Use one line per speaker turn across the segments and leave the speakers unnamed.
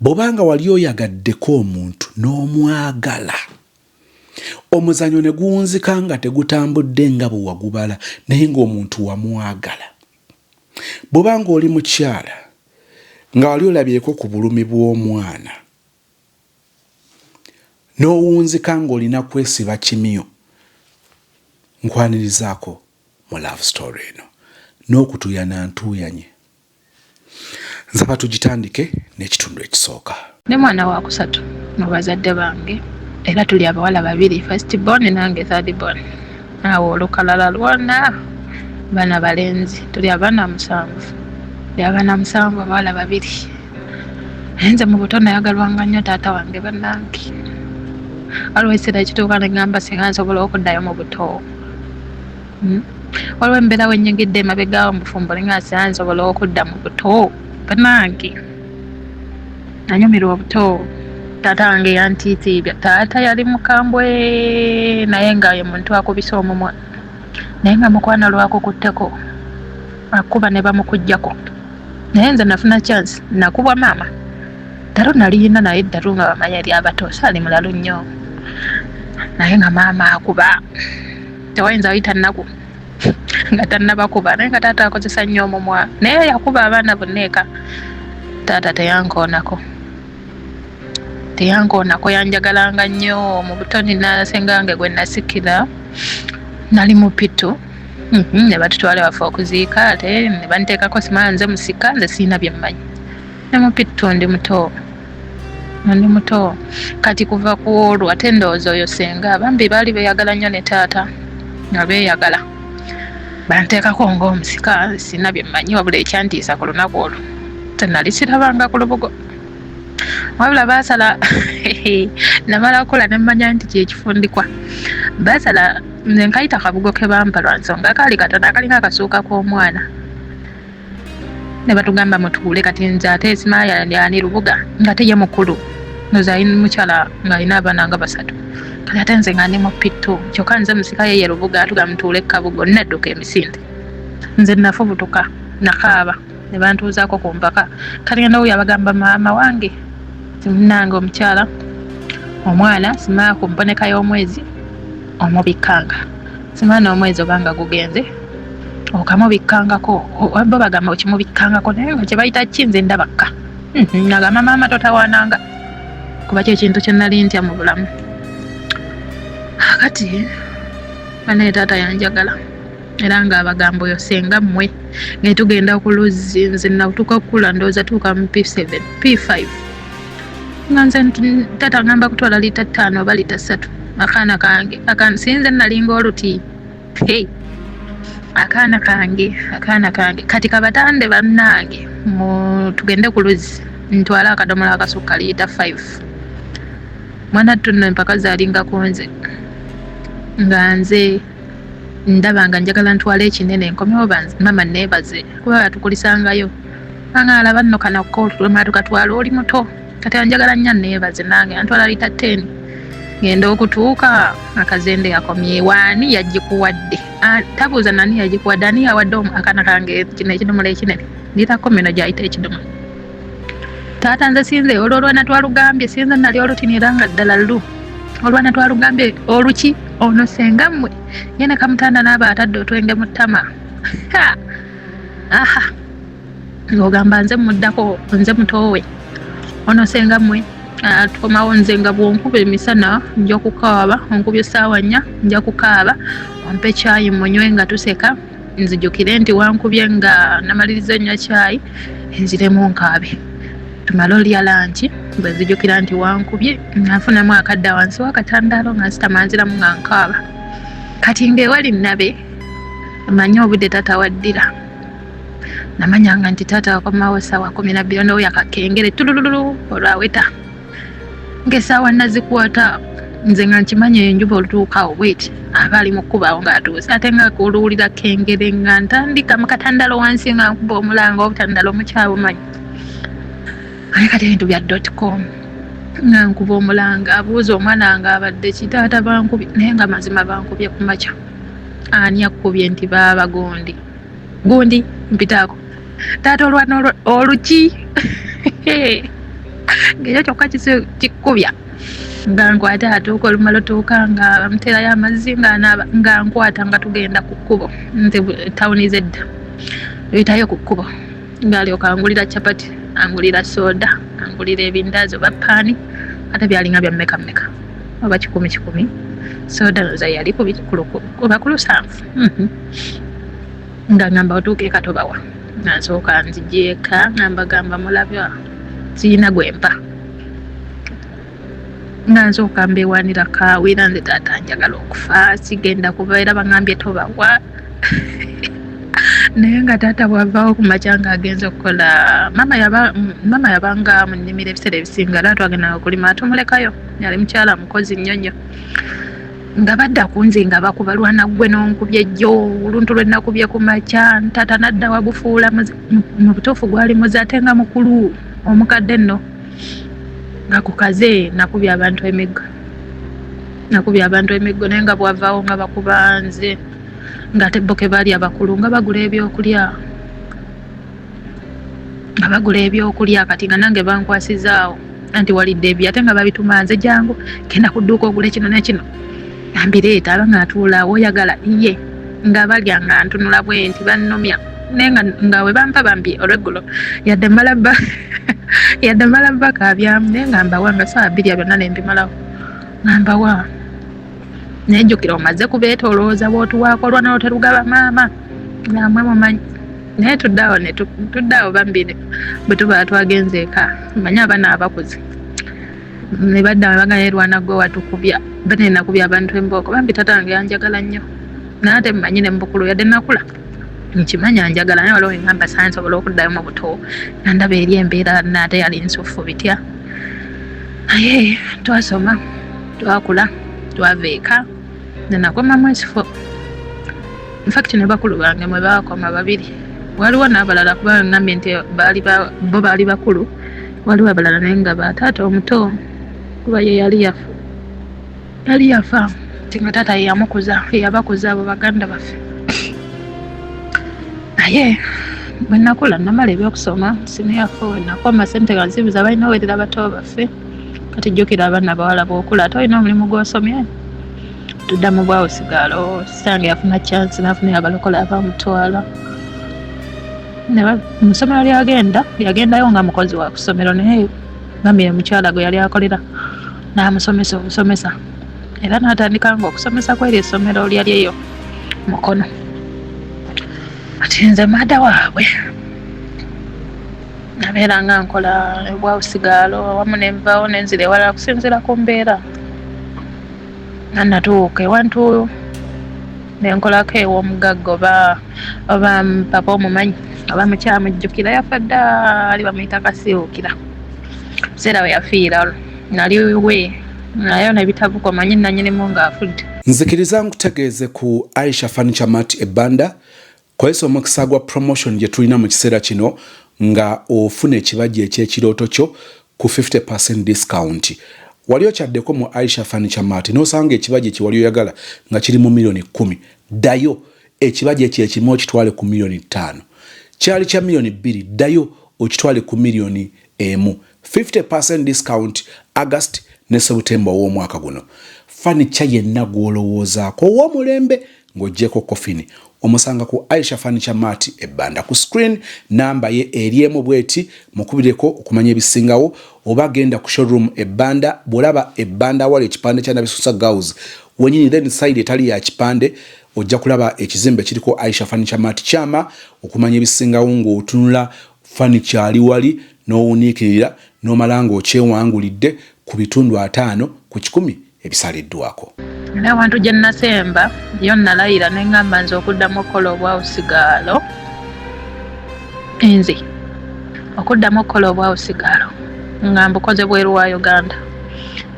Bw'oba nga wali oyagaddeko omuntu n'omwagala, omuzannyo ne guwunzika nga tegutambudde nga bwe wagubala naye ng'omuntu wamwagala. Bw'oba ng'oli mukyala nga wali olabyeko ku bulumi bw'omwana n'owunzika ng'olina kwesiba kimyu, nkwanirizaako mu love story eno n'okutuuyana ntuuyanye. Nsaba tugitandike n'ekitundu ekisooka.
Ndi mwana wa kusatu mu bazadde bange era tuli abawala babiri, first born nange third born. Awo olukalala lwonna baana balenzi, tuli abaana musanvu, tuli abaana musanvu abawala babiri. Naye nze mu buto nayagalwanga nnyo taata wange bannange. Waliwo ekiseera ekituuka ne ŋŋamba singa nsobola okuddayo mu buto. Waliwo embeera we nnyingidde emabega awo mu bufumbo ne ŋŋamba singa nsobola okudda mu buto bannange. Nanyumirwa obuto. Taata wange yantiitiibya. Taata yali mukambwe naye nga ye muntu akubisa omumwa naye nga mukwano lwakukutteko akuba ne bamukuggyako. Naye nze nafuna chance nakubwa maama. Ddalu naliyina naye eddalu nga bamanya eryabato saali mulalu nnyo naye nga maama akuba. Tewayinza kuyita nnaku nga tannabakuba naye nga taata akozesa nnyo omumwa naye yakuba abaana bonna eka. Taata teyankoonako, teyankoonako yanjagalanga nnyo. Mu buto nina ssengange gwe nasikira nali mu P2, ne batutwala ewaffe okuziika ate ne banteekako simala nze musika nze sirina bye mmanyi. Ne mu P2 ndi muto, ndi muto. Kati kuva ku olwo ate ndowooza oyo ssenga bambi baali beeyagala nnyo ne taata nga beeyagala. Banteekako ng'omusika sirina bye mmanyi wabula ekyantiisa ku lunaku olwo nze nali sirabanga ku lubugo. Wabula baasala namala kukula ne mmanya nti kye kifundikwa. Baasala nze nkayita kabugo ke bampa lwa nsonga kaali katono akalinga akasuuka k'omwana. Ne batugamba mutuule kati nze ate simaaya ani lubuga ng'ate ye mukulu ndowooza ali mukyala ng'alina abaana nga basatu. Kati ate nze nga ndi mu P2 kyokka nze musika ye ye lubuga atugamba mutuule ku kabugo nnadduka emisinde. Nze nafubutuka nakaaba ne bantuuzaako ku mpaka. Kati ngenda owulira bagamba maama wange nti munnange omukyala omwana simala ku mboneka y'omwezi omubikkanga. Simala n'omwezi oba nga gugenze okamubikkangako bo bagamba okimubikkangako naye nga kye bayita ki nze ndaba kka. Nagamba maama totawaananga kuba kye kintu kye nali ntya mu bulamu. Kati banaye taata yanjagala era ng'abagamba oyo ssenga mmwe nga tugenda ku luzzi nze natuuka kukula ndowooza tuuka mu P7 P5 nga nze taata ngamba kutwala liita ttaano oba liita ssatu akaana kange akaana sinze nalinga oluti hey. Akaana kange akaana kange kati kabatande bannange mu tugende ku luzzi ntwale akadomola akasukka liita 5 mwana ttunno empaka zaalinga ku nze nga nze ndaba nga njagala ntwale ekinene nkomewo mama neebaze kuba batukulisangayo anga alaba nno kano ko tukatwala oli muto kati anjagala nnyo neebaze nange antwala liita 10 ngenda okutuuka akazende yakomyewo ani yagikuwadde tabuuza nani yagikuwadde ani yawadde akaana kange kino ekidomola ekinene liita kkumi no gy'ayita ekidomola taata nze sinze olwo olwana twalugambye sinze nali olutini era nga ddala lu olwana twalugambye oluki ono ssenga mmwe ye ne kamutanda n'aba atadde otwenge mu ttama aha ng'ogamba nze muddako nze mutoowe ono ssenga mmwe tukomawo nze nga bw'onkuba emisana nja kukaaba onkubye essaawa nnya nja kukaaba ompe caayi munywe nga tuseka nzijukire nti wankubye nga namaliriza nnywa caayi nziremu nkaabe tumale olya lanki bwe nzijukira nti wankubye nga nfunamu akadde wansi w'akatandaalo nga nsitama nziramu nga nkaaba kati ng'ewali nnabe mmanyi obudde taata waddira namanyanga nti taata wakomawo essaawa 12 n'oyo akakengere tulululu olwaweta ng'essaawa nazikwata nze nga nkimanyi enjuba olutuuka awo bweti aba ali mu kkubo awo ng'atuuse ate nga oluwulira kengere nga ntandika mu katandalo wansi nga nkuba omulanga obutandalo mukyabumanyi naye kati ebintu bya dot com nga nkuba omulanga abuuza omwana nga abadde ki taata bankubye naye nga mazima bankubye ku makya ani akkubye nti baaba gundi gundi mpitaako taata olwana oluki. Ng'ekyo kyokka kikkubya nga nkwata atuuka olumala otuuka nga bamuteerayo amazzi ng'anaaba nga nkwata nga tugenda ku kkubo nze tawuni z'edda tuyitayo ku kkubo ng'alyoka angulira capati angulira soda angulira ebindaazi oba paani ate byalinga bya mmeka mmeka oba kikumi kikumi soda noza yali oba ku lusanvu mhm. Nga ngamba otuuka eka tobawa nga nsooka nzija eka nga mbagamba mulabya sirina gwempa nga nsooka mbewanira kaawira nze taata njagala okufa sigenda kuva era bangambye tobawa naye nga taata bwavaawo ku makya nga agenze okukola mama yabanga mu nnimiro ebiseera ebisinga era twagendanga okulima atumulekayo yali mukyala mukozi nnyo nnyo Nga badda ku nze nga bakuba lwana ggwe n'onkubye jjo oluntu lwe nakubye ku makya taata nadda wagufuula mu butuufu gwali muze ate nga mukulu omukadde nno nga kukaze nakubye abantu emiggo nakubye abantu emiggo naye nga bwavaawo nga bakuba nze ng'ate bo ke baali abakulu nga bagula ebyokulya nga bagula ebyokulya kati nga nange bankwasizaawo anti walidde ebyo ate nga babituma nze jangu genda ku dduuka ogule kino nekino ambireeta aba nga atuula oyagala iye nga balya nga ntunula bwenti bannumya naye nga we bampa bambi olweggulo yadde mala ba yadde mala bakaabyamu naye nga mbawa nga saawa bbiri byonna ne mbimalawo nga mbawa naye jjukira omaze kubeetolooza bw'otuwaako olwana lwo terugaba maama namwe mumanyi naye tuddaawo ne tuddaawo bambi bwe tuba twagenze eka manye abaana abakuze ne badda ne bagamba erwana gwe watukubya bane nakubya abantu embooko bambi taata wange yanjagala nnyo naye ate mmanyi ne mubukulu yadde nakula nkimanyi anjagala naye waliwo engamba sansobola okuddayo mu buto nga ndaba eri embeera naate yali nsuffu bitya naye twasoma twakula twava eka nenakomamu ekifo infact ne bakulu bange mwe baakoma babiri waliwo n'abalala kuba ngambye nti baali bo baali bakulu waliwo abalala naye nga bataata omuto kuba ye yali yafa yali yafa nti nga taata yeyamukuza yeyabakuza abo baganda baffe naye bwe nakula namala ebyokusoma siniyafu nakoma sente nga nzibuza balina owerera bato baffe kati jjukira abaana abawala bwokula ate olina omulimu gw'osomye tudda mu bwawusigaalo sitange yafuna chance nafuna abalokole abamutwala mu ssomero lyagenda yagendayo nga mukozi wa kusomero naye bambi omukyala gwe yali akolera n'amusomesa obusomesa era n'atandika nga okusomesa kweri essomero lyali eyo mukono kati nze maada waabwe nabeera nga nkola obwawusigaalo awamu nenvaawo nenzira ewalala kusinziira ku mbeera nga natuuka ewantu nenkolako ew'omugagga oba oba papa omumanyi oba mukyamujjukira yafa dda ali bamuyita kasiiwukira biseera we yafiira nali we naye nebitabuka omanyi nanyinimu ng'afudde.
Nzikiriza nkutegeeze ku Aisha Furniture Mart e Banda. Kozesa omukisa gwa promotion gye tulina mu kiseera kino nga ofuna ekibajje eky'ekirooto kyo ku 50% discount. Wali okyaddeko mu Aisha Furniture Mart n'osanga ekibajje kye wali oyagala nga kiri mu milioni kkumi? Ddayo ekibajje kye kimu okitwale ku milioni ttaano. Kyali kya milioni bbiri, ddayo okitwale ku milioni emu. 50% discount August ne September ow'omwaka guno. Fanica yenna gw'olowoozaako ow'omulembe Ng'oggyeeko Coffin, omusanga ku Aisha Furniture Mart e Banda. Ku screen nnamba ye eri emu bw'eti, mukubireko okumanya ebisingawo oba genda ku showroom e Banda. Bw'olaba e Banda awali ekipande kya Nabisusa Girls wenyini then side etali ya kipande ojja kulaba ekizimbe ekiriko Aisha Furniture Mart. Kyama okumanya ebisingawo ng'otunula furniture ali wali n'owuniikirira n'omala ng'okyewangulidde ku bitundu 50% ebisaliddwako.
Era awantu gye nnasemba yo nnalayira ne ŋŋamba nze okuddamu okukola obwawusigaalo nze okuddamu okukola obwawusigaalo nga mbukoze bweru wa Uganda.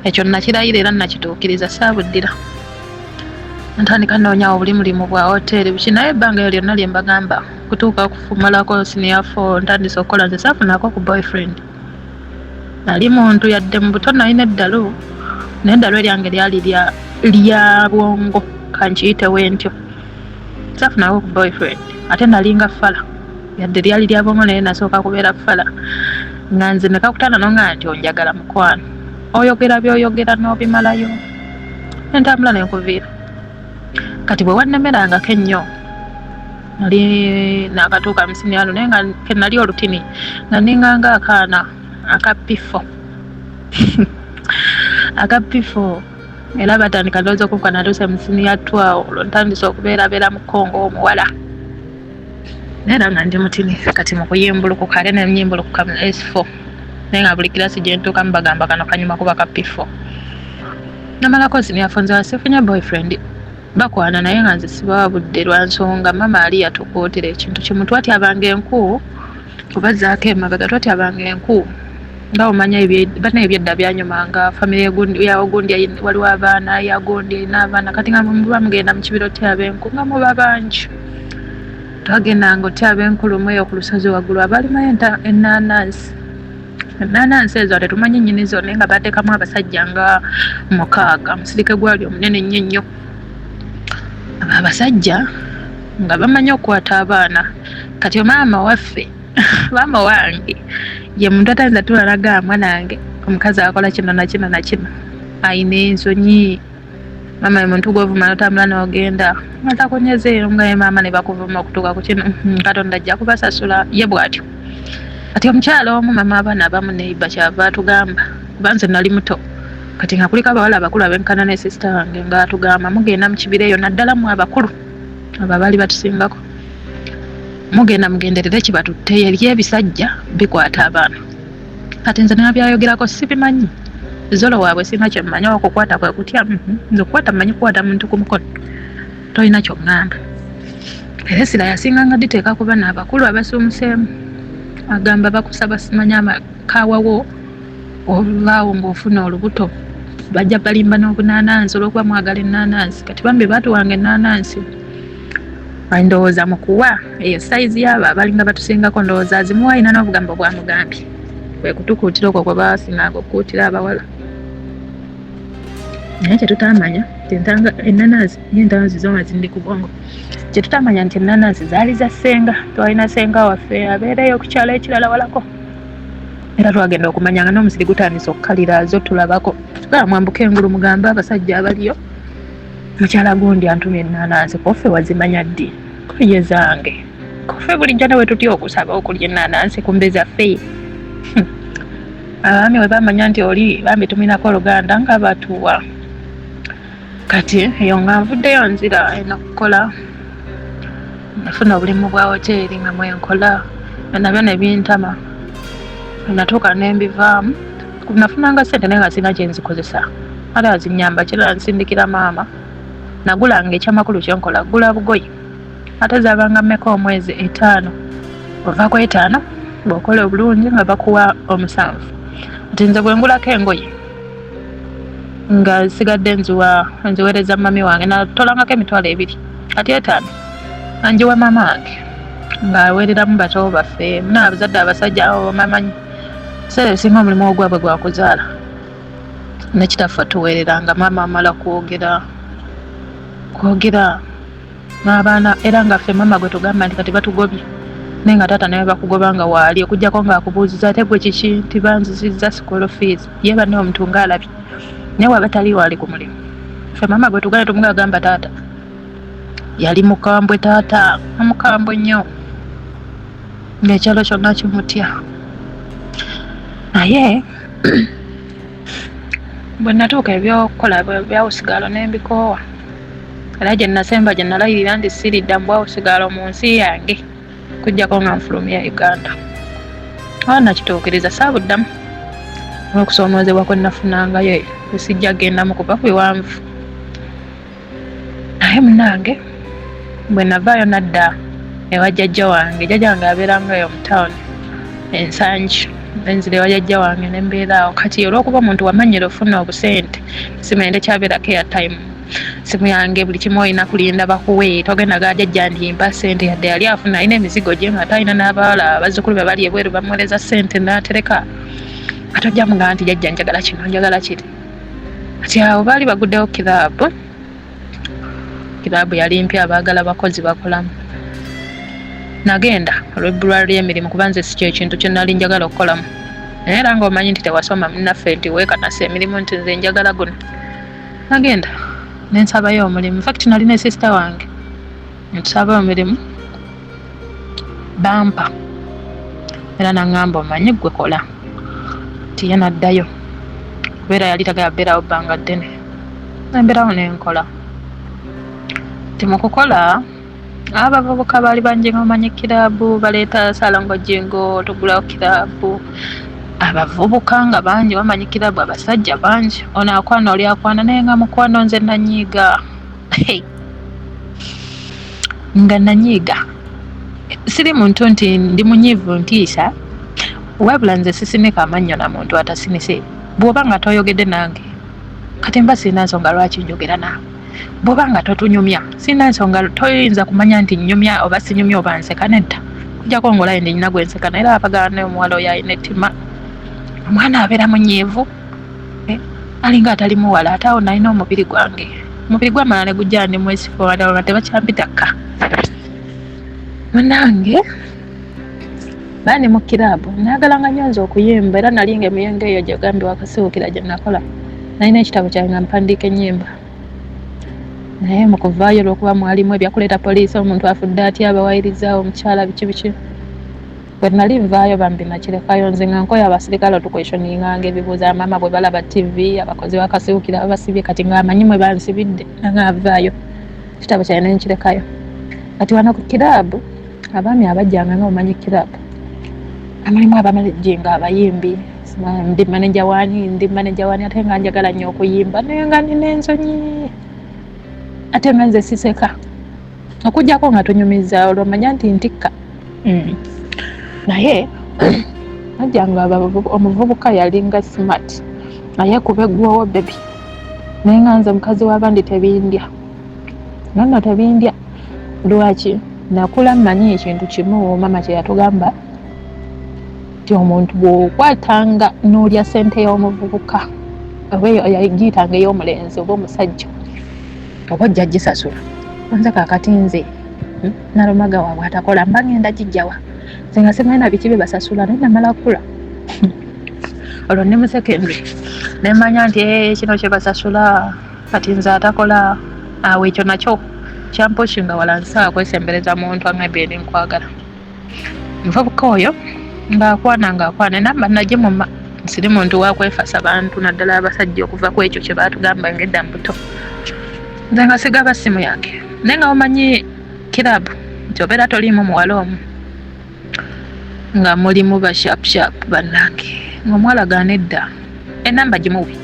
Ekyo nnakirayira era nnakituukiriza saabuddira. Ntandika nnoonyawo buli mulimu bwa woteeri biki naye ebbanga eryo lyonna lye mbagamba kutuuka kufumalako siniya four ntandise okukola nze saafunako ku boyfriend. Nali muntu yadde mu buto nalina eddalu naye eddalu eryange lyali lya bwongo kankiyite wentyo saafunako ku boyfriend ate nalinga fala yadde lyali lya bwongo naye nasooka kubeera fala. Nga nze nekakutana nonga nti onjagala mukwano, oyogera byoyogera n'obimalayo, entambula nenkuviira. Kati bwe wannemerangako ennyo, nali nakatuuka mu siniya naye nga ke nali olutini nga ninganga akaana aka P4, aka P4, era batandika ndowooza okuvuga natuuse mu siniya 2 awo, olwo ntandise okubeerabeera mu Congo omuwala, naye era nga ndi mutini. Kati mu kuyimbulukuka ate nenyimbulukuka mu S4, naye nga buli kirasi gye ntuukamu bagamba kano kanyuma kuba ka P4. Namalako siniya 4, nze sifunye boyfriend. Bakwana naye nga nze sibawa budde lwa nsonga mama ali yatukuutira ekintu kimu: twatyabanga enku, kubazzaako emabega, twatyabanga enku nga omanya bana ebyedda byanyumanga famire ya ogundi, waliwo abaana ya gundi erina abaana. Kati nga muba mugenda mu kibira otyaba enku, nga muba bangi. Twagendanga otyaba enku lumu eyo ku lusozi waggulu, abalimayo ennaanansi. Ennaanansi ezo tetumanyi nnyini zo, naye nga bateekamu abasajja nga 6, omusirike gwali omunene nnyo nnyo. Abo abasajja nga bamanyi okukwata abaana. Kati maama waffe, maama wange ye muntu atayinza tula nagamba mwana wange omukazi akola kino na kino na kino, ayina ensonyi. Maama ye muntu gwovuma notambula nogenda nga takunyezeeyo, nga ye maama ne bakuvuma okutuuka ku kino, Katonda ajja kubasasula, ye bw'atyo. Kati omukyala omu, mama abaana abamu, neighbor, kyava atugamba, kuba nze nali muto kati nga kuliko abawala abakulu abenkana ne sister wange, nga atugamba mugenda mu kibira eyo, naddala mu abakulu abo abaali batusingako, mugenda mugenderere kibatutte, eri ebisajja bikwata abaana. Kati nze nabyayogerako sibimanyi, zolo waabwe sirina kyemmanyi, okukwata kwe kutya. Nze okukwata mmanyi kukwata muntu ku mukono, tolina kyoŋŋamba. Era essira yasinganga diteeka ku bana abakulu abasuumuseemu, agamba bakusaba simanya amakaawawo olubaawo ng'ofuna olubuto, bajja balimba n'obunaanansi olw'okuba mwagala ennaanansi. Kati bambi baatuwanga ennaanansi, ndowooza mu kuwa eyo sayizi yaabo abalinga batusingako, ndowooza azimuwa alina n'obugambo bwamugambye, kwe kutukuutira okwo kwe baasinganga okukuutira abawala. Naye kyetutamanya nti ennaanansi ye entanzi zo nga zindi ku bwongo, kyetutamanya nti ennaanansi zaali za ssenga. Twalina ssenga waffe abeereyo ku kyalo ekirala walako, era twagenda okumanya nga n'omusiri gutandise okukalira zo tulabako, tugamba mwambuke engulu mugambe abasajja abaliyo mukyala gundi antumye ennaanansi. Koffe wazimanya ddi? Koye zange koffe bulijjo ne bwe tutya okusaba okulya ennaanansi kumbe zaffe. Abaami bwe bamanya nti oli bambi tuminako oluganda nga batuwa. Kati eyo nga nvuddeyo nzira eno kukola, nafuna obulimu bwa woteeri nga mwenkola, nabyo ne bintama, natuuka nembivaamu. Nafunanga sente naye nga sirina kyenzikozesa, ate azinyamba kirala nsindikira maama. Nagulanga ekyamakulu kyenkola gula bugoye, ate zabanga mmeka omwezi? 5. Ova ku 5, bw'okola obulungi nga bakuwa 7. Nti nze bwe ngulako engoye nga nsigadde nziwa nziweereza mami wange, natolangako 20,000, kati 5 anjiwa maama wange ng'aweereramu bato baffe n'abazadde abasajja abo bamanyi ebiseera ebisinga omulimu ogwabwe gwa kuzaala. Ne kitaffe atuweereranga, maama amala kwogera kwogera n'abaana, era nga ffe maama gwe tugamba nti kati batugobye, naye nga taata naye bakugoba nga waali, okuggyako ng'akubuuziza ate gwe kiki nti banzizizza school fees, ye banne omuntu ng'alabye, naye waba tali waali ku mulimu, ffe maama gwe tugamba tumugamba taata yali mukambwe, taata omukambwe nnyo ng'ekyalo kyonna kimutya. Naye bwe natuuka ebyokukola byawusigaalo ne mbikoowa, era gye nasemba gye nalayirira nti siridda mu bwawusigaalo mu nsi yange kujjako nga nfulumya Uganda. Aa, nakituukiriza, saabuddamu olw'okusoomoozebwa kwe nafunangayo eyo, sijja kugendamu kuva ku biwanvu. Naye munnange bwe navaayo nadda ewa jjajja wange, jjajja wange abeeranga eyo mu tawuni Ensangi, nenzira ewa jjajja wange ne mbeera awo. Kati olw'okuba omuntu wamanyira ofuna obusente, simu tekyabeerako airtime, simu yange buli kimu olina kulinda bakuwe, togenda ga jjajja nti mpa ssente, yadde yali afuna alina emizigo gye nga ate alina n'abawala abazzukulu be bali ebweru bamuweereza ssente n'atereka, ate ojja mugamba nti jjajja njagala kino, njagala kiri. Kati awo baali baguddewo kiraabu, kiraabu yali mpya, abaagala bakozi bakolamu. Nagenda olw'ebbulwa ly'emirimu, kuba nze si kyekintu kye nali njagala okukolamu. Naye era ng'omanyi nti tewasoma munnaffe nti weekanasa emirimu nti nze njagala guno. Nagenda ne nsabayo omulimu. In fact nali ne sister wange ne tusabayo omulimu bampa era naŋŋamba omanyi ggwe kola nti ye n'addayo kubeera yali tagala beerawo bbanga ddene nembeerawo ne nkola nti mu kukola abavubuka baali bangi nga omanyi kiraabu baleeta Ssalongo Jjingo tugulawo kiraabu abavubuka nga bangi bamanyi kiraabu abasajja bangi ono akwana oli akwana naye nga mukwano nze nanyiiga nga nanyiiga siri muntu nti ndi munyiivu ntiisa wabula nze sisinika amannyo na muntu atasinise bw'oba nga toyogedde nange kati mba sirina nsonga lwaki njogera naawe bw'oba nga totunyumya sirina nsonga toyinza kumanya nti nnyumya oba sinyumya oba nseka nedda kujjako ng'olaye ndi nyina gwe nseka naye era abagala naye omuwala oyo alina ettima omwana abeera munyiivu eh, alinga atali muwala ate awo nalina omubiri gwange omubiri gwamala ne gujja ndi mwesifu nga tebakyampita kka munange bandi mu kiraabu nayagalanga nnyo nze okuyimba era nali nga emuyenge eyo gyegambye wakasiwukira gye nakola nalina ekitabo kyange nga mpandiika ennyimba naye mu kuvaayo olwokuba mwalimu ebyakuleeta poliisi omuntu afudde atya abawayiriza omukyala biki biki bwe nali nvaayo bambi nakirekayo nze nga nkoye abasirikale otukwestioninganga ebibuuzo amaama bwe balaba tv abakozi bakasiwukira babasibye kati nga amanyi mwe bansibidde nanga avaayo kitabo kyange nenkirekayo kati wano ku kiraabu abaami abajjanga nga omanyi kiraabu mulimu abamajinga abayimbi ndi maneja wani ndi maneja wani ate nga njagala nnyo okuyimba naye nga nina ensonyi ate nga nze siseka okujjako nga tunyumiza olwo manya nti ntikka mm. Naye najjanga omuvubuka yalinga smart naye kuba eggwowo bebi naye nga nze mukazi w'abandi tebindya nonno tebindya lwaki nakula mmanyi ekintu kimu mama kye yatugamba nti omuntu bw'okwatanga n'olya ssente y'omuvubuka oba yagiyitanga ey'omulenzi oba omusajja oba ojja gisasula nze kaakati nze nalumaga waabwe atakola mba ngenda gijjawa nze nga simanyi na biki bye basasula naye namala kula olwo ndi mu secondary ne mmanya nti eh, kino kye basasula kati nze atakola awo ekyo nakyo kyampushinga wala nsaa kwesembereza muntu angambye ndi nkwagala muvubuka oyo ng'akwana ng'akwana enamba nagimuma siri muntu wakwefasa bantu naddala abasajja okuva ku ekyo kye baatugamba ng'edda mu buto nze nga sigaba ssimu yange naye nga omanyi kirabu nti obeera toliimu muwala omu nga mulimu ba sharp sharp bannange ng'omuwala gaana edda enamba gimuwe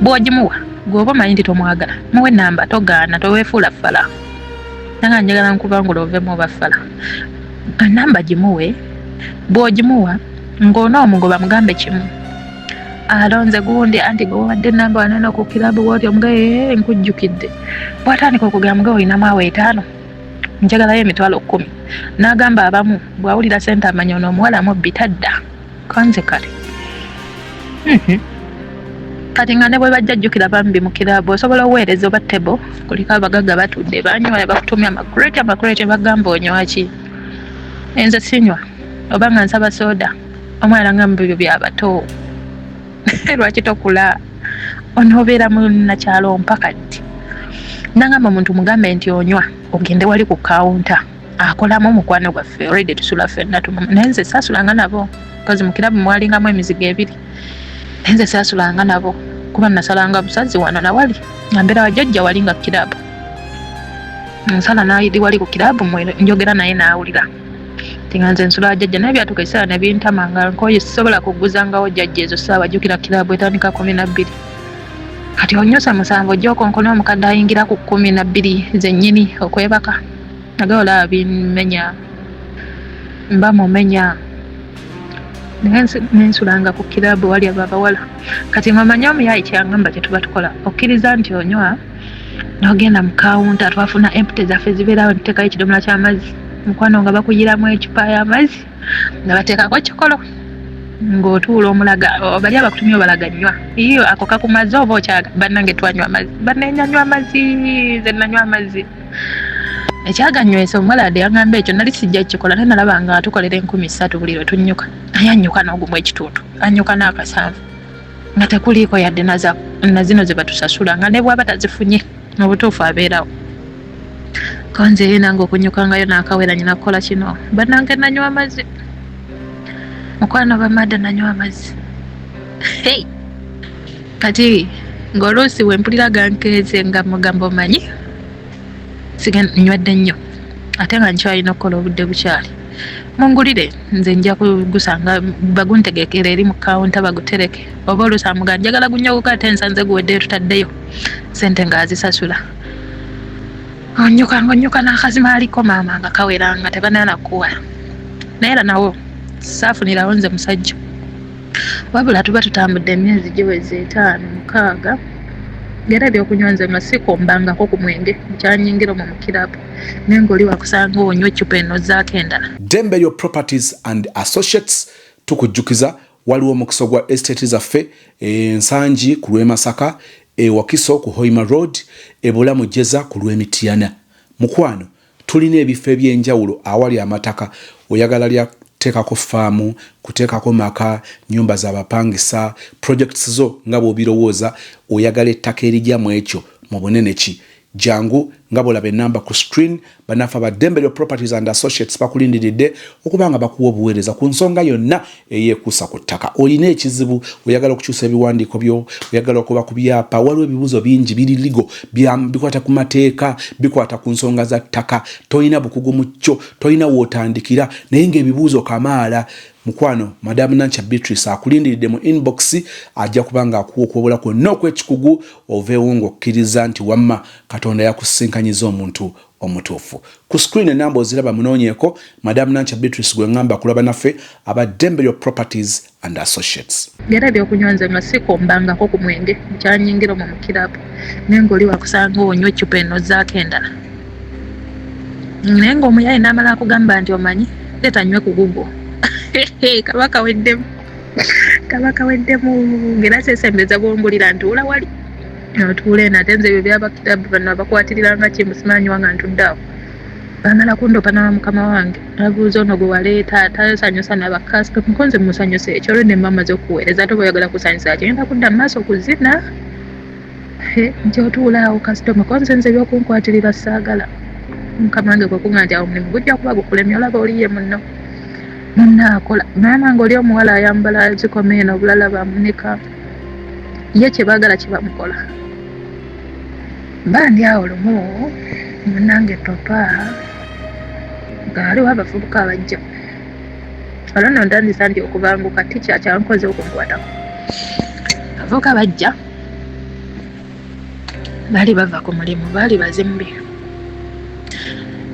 bw'ogimuwa gweoba omanyi nti tomwagala muwe enamba togaana toweefuula ffala nanga njagala nkubangula ovemu oba ffala enamba gimuwe bw'ogimuwa ng'onoomugoba mugambe kimu alonze gundi anti gwe wawadde enamba wanene ku kirabu bwoti omugaye nkujjukidde bwatandika okugamba mugaye olinamu awo etaano njagalayo 100,000 n'agamba abamu bw'awulira sente amanya ono omuwala mubbi tadda kanze kale mhm. Kati nga ne bwe bajja jjukira bambi mu kiraabu osobola oweereza oba table kuliko abagagga batudde banywa bakutumya amakureti amakureti bagamba onywa ki enze sinywa oba nga nsaba soda omwana ngamba ebyo byabato lwaki tokula onoobeera munnakyalo mpaka ddi nangamba omuntu mugambe nti onywa ogende wali ku kawunta akolamu omukwano gwaffe already tusula ffenna naye nze saasulanga nabo kozi mu kirabu mwalingamu emizigo ebiri naye nze saasulanga nabo kuba nasalanga busazi wano nawali nga mbeera wajjajja wali nga kirabu nsala nayidi wali ku kirabu njogera naye naawulira nti nga nze nsula wajjajja naye byatuuka ekiseera ne bintama nga nkoye sisobola kugguzangawo jjajja ezo ssaawa jjukira kirabu etandika 12 kati onyosa 7 ojja okonkona omukadde ayingira ku 12 zennyini okwebaka naye olaba bimmenya mba mumenya nensulanga ku kirabu wali abo abawala kati ng'omanyi omuyayi kyangamba kye tuba tukola okkiriza nti onywa n'ogenda mu kawunta twafuna empty zaffe zibeerawo ntuteekayo ekidomola ky'amazzi mukwano nga bakuyiramu ecupa y'amazzi nga bateekako kikolo ng'otuula omulaga bali abakutumye obalaga nnywa iyo ako kakumaze oba okyaga bannange twanywa amazzi bannange nanywa amazzi nze nanywa amazzi. Ekyaganywesa omuwala yadde yangamba ekyo nali sijja kukikola, naye nalaba nga atukolera 3000 buli lwe tunnyuka, naye annyuka n'ogumu ekitundu, annyuka n'akasanvu nga tekuliiko yadde na zino ze batusasula, nga ne bw'aba tazifunye mu butuufu abeerawo. Ko nze ye nange okunyukangayo n'akawera nyina kukola kino, bannange nanywa amazzi, mukwano bamada nanywa amazzi. Hey! Kati ng'oluusi we mpulira gankeeze nga mugamba omanyi nywedde nnyo ate nga nkyalina okukola obudde bukyali, mungulire nze nja kugusanga baguntegekere eri mu kawunta bagutereke, oba oluusi amuga njagala gunyogoka ate nsanze guweddeyo tutaddeyo sente ng'azisasula. Onyuka ng'onyuka n'akazima aliko maama nga kawera nga tebanala kuwa, naye era nawo saafunirawo nze musajja. Wabula tuba tutambudde emyezi giweze 5 6, ng'era ebyokunywa nze nga sikombangako ku mwenge nkyanyingira omwo mu kirabu, naye ng'oli wakusanga onywa eccupa eno ozzaako endala.
Dembeyo Properties and Associates tukujjukiza waliwo omukisa gwa estate zaffe Nsangi ku lw'e Masaka, e Wakiso ku Hoima Road, e Bulamu Jeza ku lw'e Mityana. Mukwano tulina ebifo eby'enjawulo awali amataka, oyagala lya kuteekako ffaamu, kuteekako maka, nnyumba za bapangisa, projects zo nga bw'obirowooza, oyagala ettaka erigya mu ekyo mu bunene ki? Jangu nga bw'olaba ennamba ku screen, bannaffe aba Ddembe Lyo Properties and Associates bakulindiridde okuba nga bakuwa obuweereza ku nsonga yonna eyeekuusa ku ttaka. Olina ekizibu, oyagala okukyusa ebiwandiiko byo, oyagala okuba ku byapa, waliwo ebibuuzo bingi biri ligo, bikwata ku mateeka, bikwata ku nsonga za ttaka, tolina bukugu mu kyo, tolina w'otandikira, naye ng'ebibuuzo kamaala. Mukwano, Madam Nankya Beatrice akulindiridde mu inbox, ajja kuba ng'akuwa okuwabula kwonna okw'ekikugu oveewo ng'okkiriza nti wamma Katonda yakusisinkanyiza omuntu omutuufu. Ku screen enamba oziraba, munoonyeeko Madam Nankya Beatrice gwe ngamba kulaba naffe aba Ddembe Lyo Properties and Associates.
Ng'era ebyokunywa nze nga sikombangako ku mwenge nkyanyingira omwo mu kirabu, naye ng'oli wakusanga onywa eccupa eno ozzaako endala, naye ng'omuyaye n'amala akugamba nti omanyi leeta nywe ku gugwo. Kaba kaweddemu, kaba kaweddemu, ng'era seesembeza bwongulira ntuula wali otuula eno, ate nze ebyo byabakirabu bano abakwatiriranga kimu simanywa nga ntudde awo. Bamala kundopa na mukama wange abuuza ono gwe waleeta tasanyusa nabakasitoma, nkonze musanyusa ekyo olwo ne mamaze okuweereza, ate oba oyagala kusanyusa ki ngenda kudda mu maaso kuzina nti otuula awo kasitoma, konze nze ebyokunkwatirira saagala. Mukama wange kwe kuŋŋamba nti awo omulimu gujja kuba gukulemye, olaba oliye munno munno akola maama ng'oli omuwala ayambala zikoma eno obulala bamunika ye kye baagala kye bamukola. Mba ndi awo lumu munnange papa nga waliwo abavubuka abajja, olwo nno ntandisa nti okubanguka tikya kyankoze okunkwatako. Abavubuka bajja baali bava ku mulimu, baali bazimbi,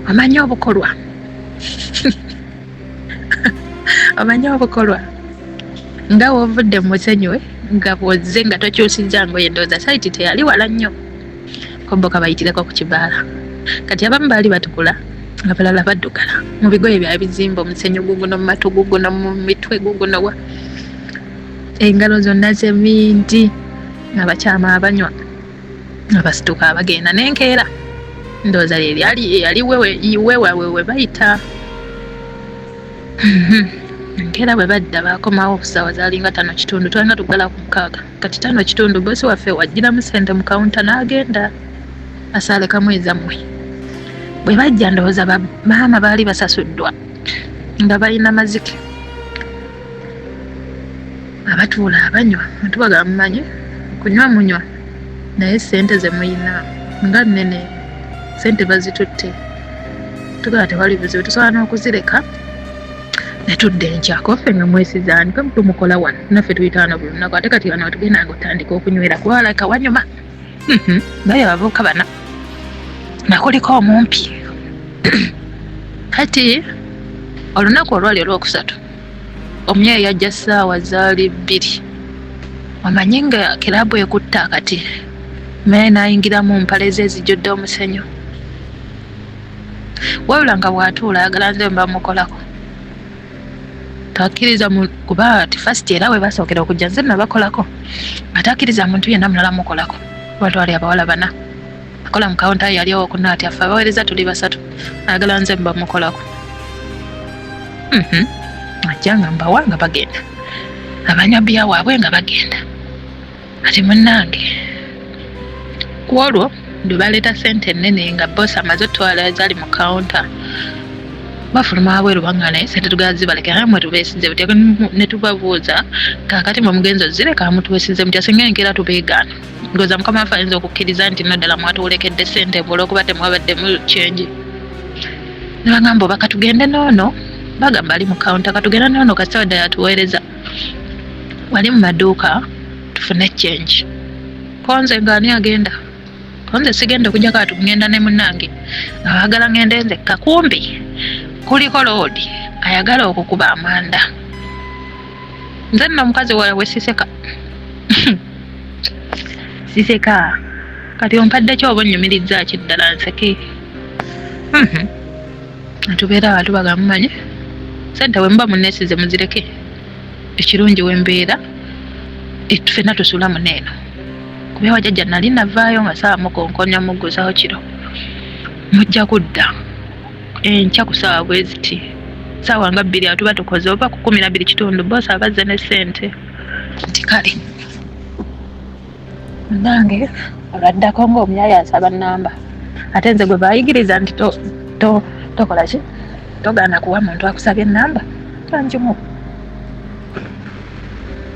omanyi obukolwa, omanyi obukolwa nga wovudde mu musenyu nga bwozze nga tokyusizza ngoye, ndowooza site teyali wala nnyo, kombo kabayitireko ku kibaala. Kati abamu baali batukula, abalala baddugala mu bigoye bya bizimba, omusenyu guguno mu matu, guguno mu mitwe, guguno wa engalo zonna zemindi, abakyama abanywa abasituka abagenda n'enkeera, ndowooza yali wewaabwe we bayita. Enkeera bwe badda baakomawo ssaawa zaalinga 5:15, twalinga tuggala ku 6, kati 5:15 boosi waffe waggyiramu ssente mu kawunta n'agenda asaalekamu ezammwe. Bwe bajja ndowooza bamaama baali basasuddwa nga balina mazike, abatuula abanywa tubagamba mumanyi kunywa munywa, naye ssente ze muyina nga nnene, ssente bazitutte, tugamba tewali buzibu tusobola n'okuzireka ne tudda enkya, koffe nga mwesizaani fe tumukola wano naffe tuyita wano buli lunaku, ate kati wano wetugenda nga otandika okunywera kuba walabika wanyuma. Naye abavubuka bana nakuliko omumpi. Kati olunaku olwali olwokusatu omuyaye yajja ssaawa zaali 2, omanyi nga kirabu ekutta akati, naye n'ayingiramu mpale ze ezijjudde omusenyu, wabula nga bw'atuula ayagala nze mba mukolako, takkiriza kuba ti first era we basookera okujja nze nabakolako, nga takkiriza muntu yenna mulala mukolako, kuba twali abawala bana. Akola mu kawunta yali owokuna ati affe abaweereza tuli basatu, ayagala nze mbamukolako. Ajja nga mbawa nga bagenda, abanywa bbiya waabwe nga bagenda. Kati munnange ku olwo lwe baleeta ssente ennene nga boosi amaze otwala ezaali mu kawunta, bafuluma wabweru banga naye sente tugala zibaleka, naye mwe tubeesize butya? Ne tubabuuza, kaakati mwe mugenzi ozireka mutuwesize mutya singa enkeera tubeegaana? Ndowooza mukama waffe ayinza okukkiriza nti no ddala mwatuwerekedde ssente mwe olw'okuba temwabaddemu kyengi. Ne bagamba oba katugende n'ono, bagamba ali mu kawunta, katugende n'ono kasita wadde yatuweereza wali mu maduuka tufune change. Konze nga ani agenda? Konze sigenda okujjako ati ngenda ne munnange nga baagala ngende nzekka, kumbi kuliko loodi ayagala okukuba amanda. Nze nno omukazi waabwe siseka siseka. Kati ompadde ki oba onnyumirizza ki ddala nseke? Tubeera awo tubagamba mumanyi sente bwe muba munneesize muzireke, ekirungi we mbeera ffenna tusula muno eno. Kuba ewa jjajja nali navaayo nga ssaawa mukonkonya mugguzawo kiro, mujja kudda enkya ku ssaawa bwe ziti, ssaawa nga 2 awo tuba tukoze oba ku 12:15, boosi abazze ne ssente. Nti kale munnange olwaddako ng'omuyaaye asaba nnamba, ate nze gwe baayigiriza nti tokola ki, togaana kuwa muntu akusabye ennamba,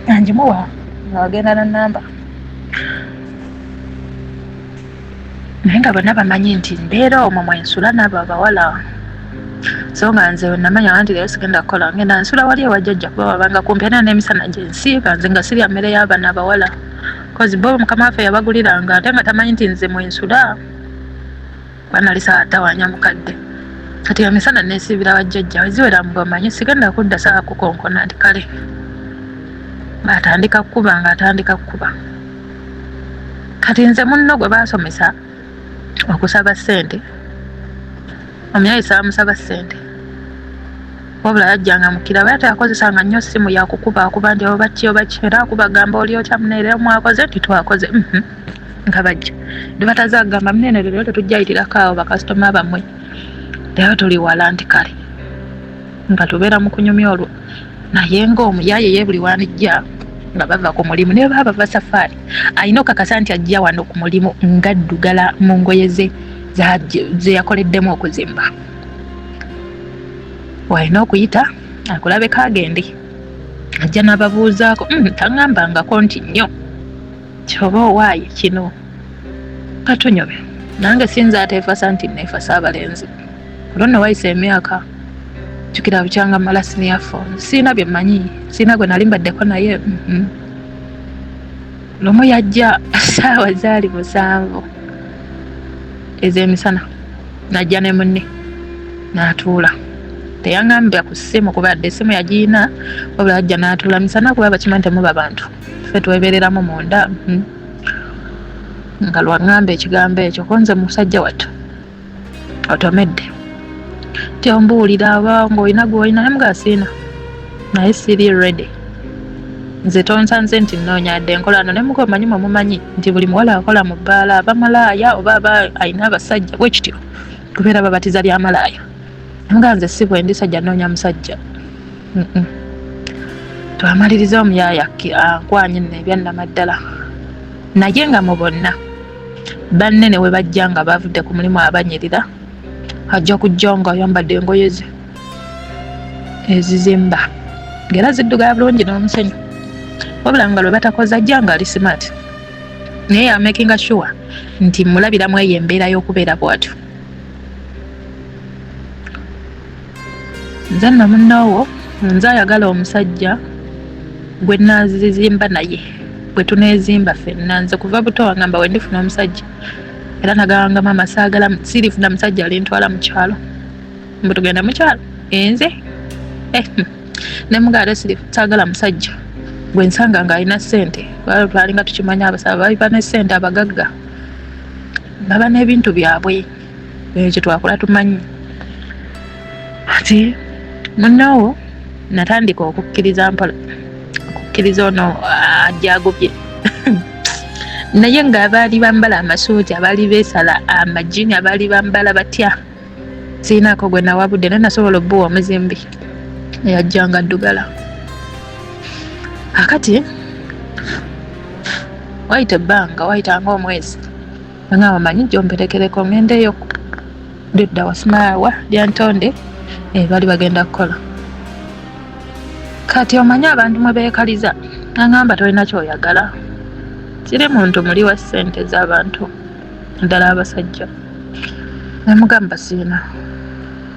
angimuwa ng'agenda na nnamba. Naye nga bonna bamanyi nti mbeera omwo mwe nsula n'abo abawala. So nga nze namanya nti leero sigenda kukola, ngenda nsula wali ewa jjajja kuba wabanga kumpi, era n'emisana gye nsiiba nze nga sirya mmere y'abano abawala, kozi bo mukama waffe yabaguliranga, ate nga tamanyi nti nze mwe nsula, kuba nali saatawaanya mukadde. Kati emisana neesiibira wa jjajja, weziwera mbu bamanyi sigenda kudda saawa kukonkona. Nti kale ng'atandika kukuba, ng'atandika kukuba. Kati nze munno gwe baasomesa okusaba ssente, omuyaye saamusaba ssente, wabula yajjanga mu kirabo, ate yakozesanga nnyo ssimu yakukuba akuba nti oba ki oba ki, era akubagamba oli otya munne, era mwakoze nti twakoze. Nga bajja ne bataza kugamba munene leero tetujja yitirako awo bakasitoma bammwe, leero tuli wala. Nti kale nga tubeera mu kunyumya olwo, naye ng'omuyaye ye buli wanijja nga bava ku mulimu, ne baba bava safaari, alina okakasa nti ajja wano ku mulimu ng'addugala mu ngoye ze ze yakoleddemu okuzimba, walina okuyita akulabeko agende. Ajja n'ababuuzaako, taŋŋambangako nti nnyo kyoba owaaye kino katunyobe. Nange sinza ateefasa nti neefasa abalenzi. Olwo nno wayisa emyaka, jjukira bukyanga mmala senior four, siina bye mmanyi, siina gwe nali mbaddeko naye. Lumu yajja ssaawa zaali 7 ez'emisana, n'ajja ne munne n'atuula. Teyaŋŋambira ku ssimu kuba yadde essimu yagiyina, wabula yajja n'atuula misana kuba bakimanyi temuba bantu, ffe twebeereramu munda. Nga lwaŋŋamba ekigambo ekyo, ko nze musajja wattu otomedde tyombuulira aba ng'olina gw'olina, naye mugaa siina, naye siri ready, nze tonsanze nti nnoonya dde enkola no. Ne muga omanyi mwe mumanyi nti buli muwala akola mu bbaala aba malaaya oba aba alina abasajja bwe kityo, kubeera babatiza lya malaaya. Nga nze si bwe ndi, sajja nnoonya musajja. Twamaliriza omuyaaya ankwanye nno ebyannamaddala, naye nga mu bonna banne ne we bajja nga bavudde ku mulimu abanyirira, ajja kujja ng'ayambadde engoye ze ezizimba ng'era ziddugala bulungi n'omusenyu, wabula nga lwe batakoze ajja nga ali smart, naye yamakinga sure nti mulabiramu eyo embeera y'okubeera bw'atyo. Nze nno munnoowo nze ayagala omusajja gwe naazizimba naye bwe tuneezimba ffenna. Nze kuva buto wangamba we ndifuna omusajja, era nagamba maama saagala sirifuna musajja alintwala mu kyalo, mbu tugenda mu kyalo enze ne mugaala saagala musajja gwe nsanga ng'alina ssente. Twalinga tukimanya abasaba baliba ne ssente, abagagga baba n'ebintu byabwe, ekyo twakula tumanyi. Ati munnoowo natandika okukkiriza mpola, okukkiriza ono ajja agobye. Naye ng'abaali bambala amasuuti, abaali beesala amajini, abaali bambala batya, sirinaako gwe nawabudde, naye nasobola obbuwa omuzimbi eyajjanga addugala. Akati wayita ebbanga, wayita ng'omwezi, nga bamanyi gyomperekereko ngendeeyo ludda wasimaawa lyantonde, bali bagenda kukola. Kati omanyi abantu mwe beekaliza, nangamba tolina kyoyagala, siri muntu muli wa ssente z'abantu, naddala abasajja. Nemugamba siina.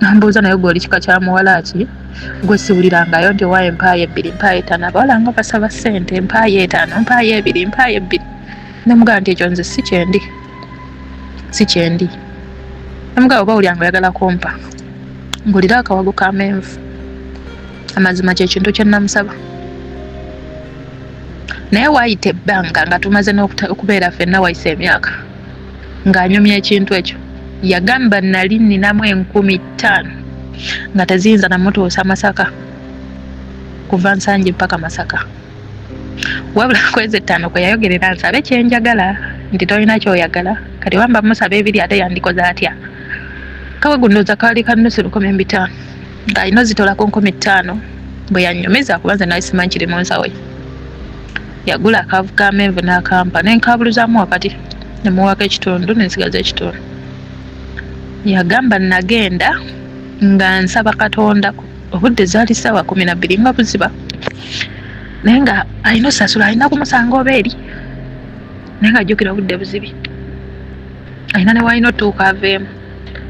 Nambuuza, naye gwe oli kika kya muwala ki gwe siwulirangayo nti owaayo mpaayo 2, mpaayo 5, abawala nga basaba ssente, mpaayo 5, mpaayo 2, mpaayo 2. Nemugamba nti ekyo nze si kyendi, si kyendi. Nemugamba oba owulira nga oyagala kumpa, ngulira akawago k'amenvu. Amazima kyekintu kye namusaba. Naye waayita ebbanga nga tumaze okubeera ffenna, wayise emyaka ng'anyumya ekintu ekyo. Yagamba nali nninamu 5000 nga teziyinza namutuusa Masaka, kuva Nsangi mpaka Masaka. Wabula kwezi 5 kwe yayogerera nsabe kyenjagala, nti tolina kyoyagala. Kati wamba musaba 2, ate yandikoze atya? Kawagundoza kaali ka nusu 1500, ng'alina ozitolako 5000 bwe yannyumiza, kuba nze nali simanyi kiri mu nsawo ye. Yagula akaavu k'amenvu n'akampa, ne nkaabuluzaamu wakati, ne muwaako ekitundu ne nsigaza ekitundu. Yagamba nagenda nga nsaba Katonda, obudde zaali ssaawa 12 nga buziba, naye nga alina osasula, alina kumusanga oba eri, naye nga ajjukira obudde buzibi, alina ne waalina otuuka aveemu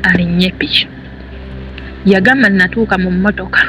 alinnye epiki. Yagamba natuuka mu mmotoka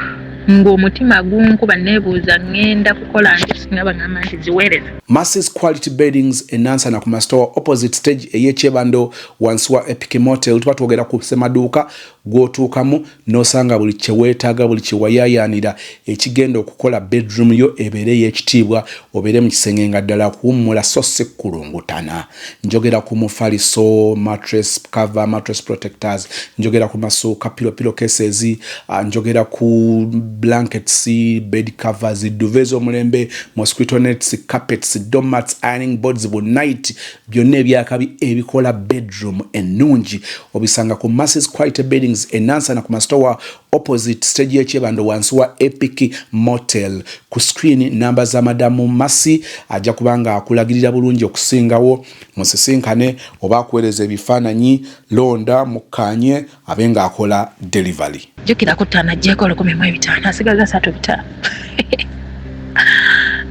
ng'omutima gunkuba, neebuuza ŋŋenda kukola nti singa baŋŋamba nti ziweereza.
Masses Quality Beddings e Nansana ku Mastowa, opposite stage ey'Ekyebando, wansi wa Epic Motel. Tuba twogera ku ssemaduuka gw'otuukamu n'osanga buli kye weetaaga, buli kye wayaayaanira ekigenda okukola bedroom yo ebeere ey'ekitiibwa, obeere mu kisenge nga ddala kuwummula so si kulungutana. Njogera ku mufaliso, mattress cover, mattress protectors, njogera ku masuuka, pillow cases, njogera ku blankets, bed covers, duvet ez'omulembe, mosquito nets, carpets, doormats, ironing boards, bu night, byonna ebyakabi ebikola bedroom ennungi obisanga ku Masses Quality Beddings e Nansana ku Mastowa, opposite stage y'Ekyebando, wansi wa Epic Motel. Ku screen namba za Madamu Masi, ajja kuba nga akulagirira bulungi okusingawo. Musisinkane oba akuweereza ebifaananyi, londa mukkaanye, abe ng'akola delivery.
Jjukira ku 5 aggyeko 1500, asigaza 3500.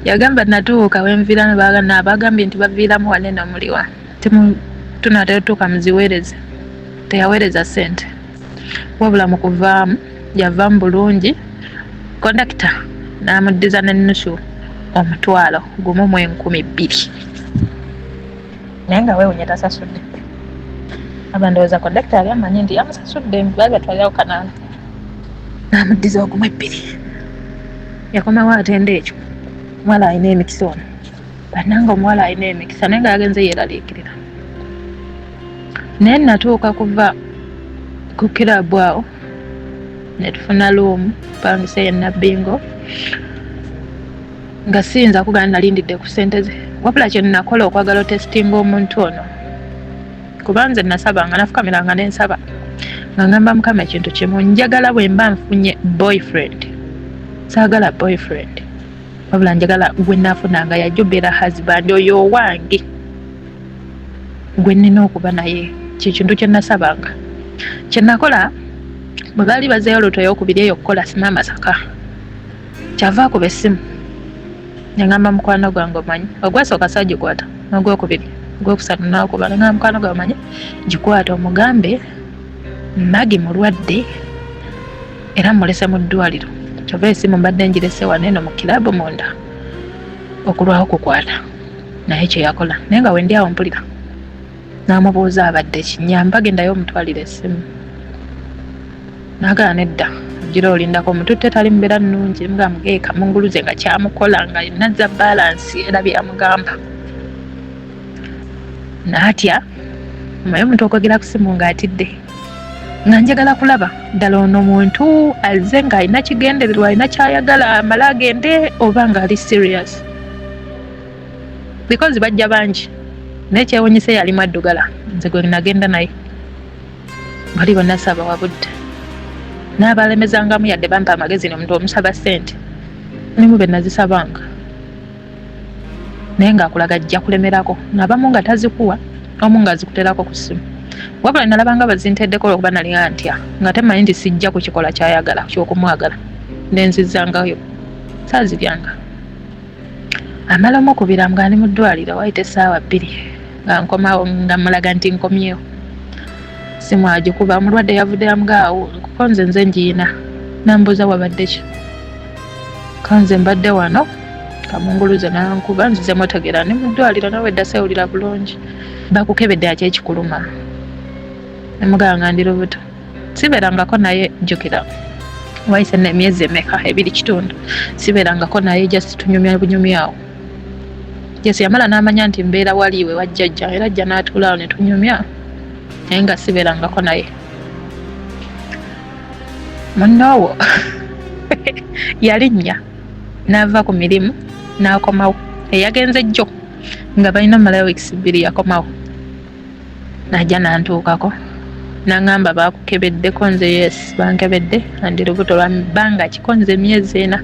Yagamba natuuka wenviiramu, bagambye nti baviiramu wanene omuliwa, tunaatera otuuka muziweereze. Teyaweereza ssente, wabula mu kuvaamu yavaamu bulungi, kondakita n'amuddiza n'ennusu 12,200, naye nga weewunya tasasudde. Aba ndowooza kondakita yali amanyi nti yamusasudde, baali batwalirawo 800, n'amuddiza 12. Yakomawo atenda ekyo. Omuwala alina emikisa ono, bannange, omuwala alina emikisa, naye nga yagenze yeeraliikirira. Naye natuuka kuva ku kirabu awo ne tufuna luumu pangisa ye Nabbingo, nga siyinza kugana nalindidde ku ssente ze. Wabula kye nakola okwagala otesitinga omuntu ono, kuba nze nasabanga, nafukamiranga nensaba nga ngamba Mukama ekintu kimu: njagala bwe mba nfunye boyfriend, saagala boyfriend, wabula njagala gwe naafunanga yajja obeera husband, oyo owange gwe nnina okuba naye. Kyekintu kye nasabanga. Kye nakola, bwe baali bazeeyo luto eyokubiri eyo okukola sima Masaka, kyava akuba essimu, neŋŋamba mukwano gwange, omanyi ogwasooka saagikwata, n'ogwokubiri, ogwokusatu nakuba, neŋŋamba mukwano gwange, omanyi gikwata omugambe Magi mulwadde era mulese mu ddwaliro, kyova esimu mbadde ngirese wano eno mu kirabu munda okulwawo kukwata. Naye kyeyakola, naye nga wendi awo mpulira n'amubuuza abadde ki, nyamba gendayo omutwalira essimu. N'agala nedda, ogira olindako omututte tali mbeera nnungi, nga mugeeka munguluze nga kyamukola nga nazza balance era byamugamba n'atya. Omanyi omuntu okwogera ku simu ng'atidde, nga njagala kulaba ddala ono muntu azze ng'alina kigendererwa, alina kyayagala amale agende, oba ng'ali serious, because bajja bangi. Naye kyewunyisa yalimu addugala, nze gwe nagenda naye, bali bonna saabawa budde, n'abalemezangamu yadde bampa amagezi nomuntu omusaba ssente nimu be nazisabanga, naye ng'akulaga ajja kulemerako, abamu nga tazikuwa, omu ng'azikuterako ku ssimu. Wabula nalabanga bazinteddeko olwokuba nali nga ntya, nga temanyi nti sijja kukikola kyayagala kyokumwagala, nenzizangayo saaziryanga. Amala omukubira nga ndi mu ddwaliro, wayita essaawa 2 nga nkomawo, nga mulaga nti nkomyewo, simu agikuba, omulwadde yavudde amugaawo kuko nze njiyina, nambuuza wabadde ki, kanze mbadde wano kamunguluze nankuba, nzizemu otegeera ndi mu ddwaliro nawe dda sewulira bulungi, bakukebedde aki ekikuluma, nemugamba nga ndi lubuto. Sibeerangako naye, jjukira wayise emyezi emeka, 2 kitundu, sibeerangako naye, just tunyumya bunyumyawo. Yes, yamala n'amanya nti mbeera waliiwe wajjajja, era ajja n'atuula awo ne tunyumya, naye nga sibeerangako naye. Munnoowo yalinnya n'ava ku mirimu n'akomawo, eyagenze jjo nga balina omalayo wiikisi 2, yakomawo najja nantuukako n'aŋŋamba baakukebeddeko, nze yes bankebedde andi lubuto lwa bbanga kiko, nze emyezi 4.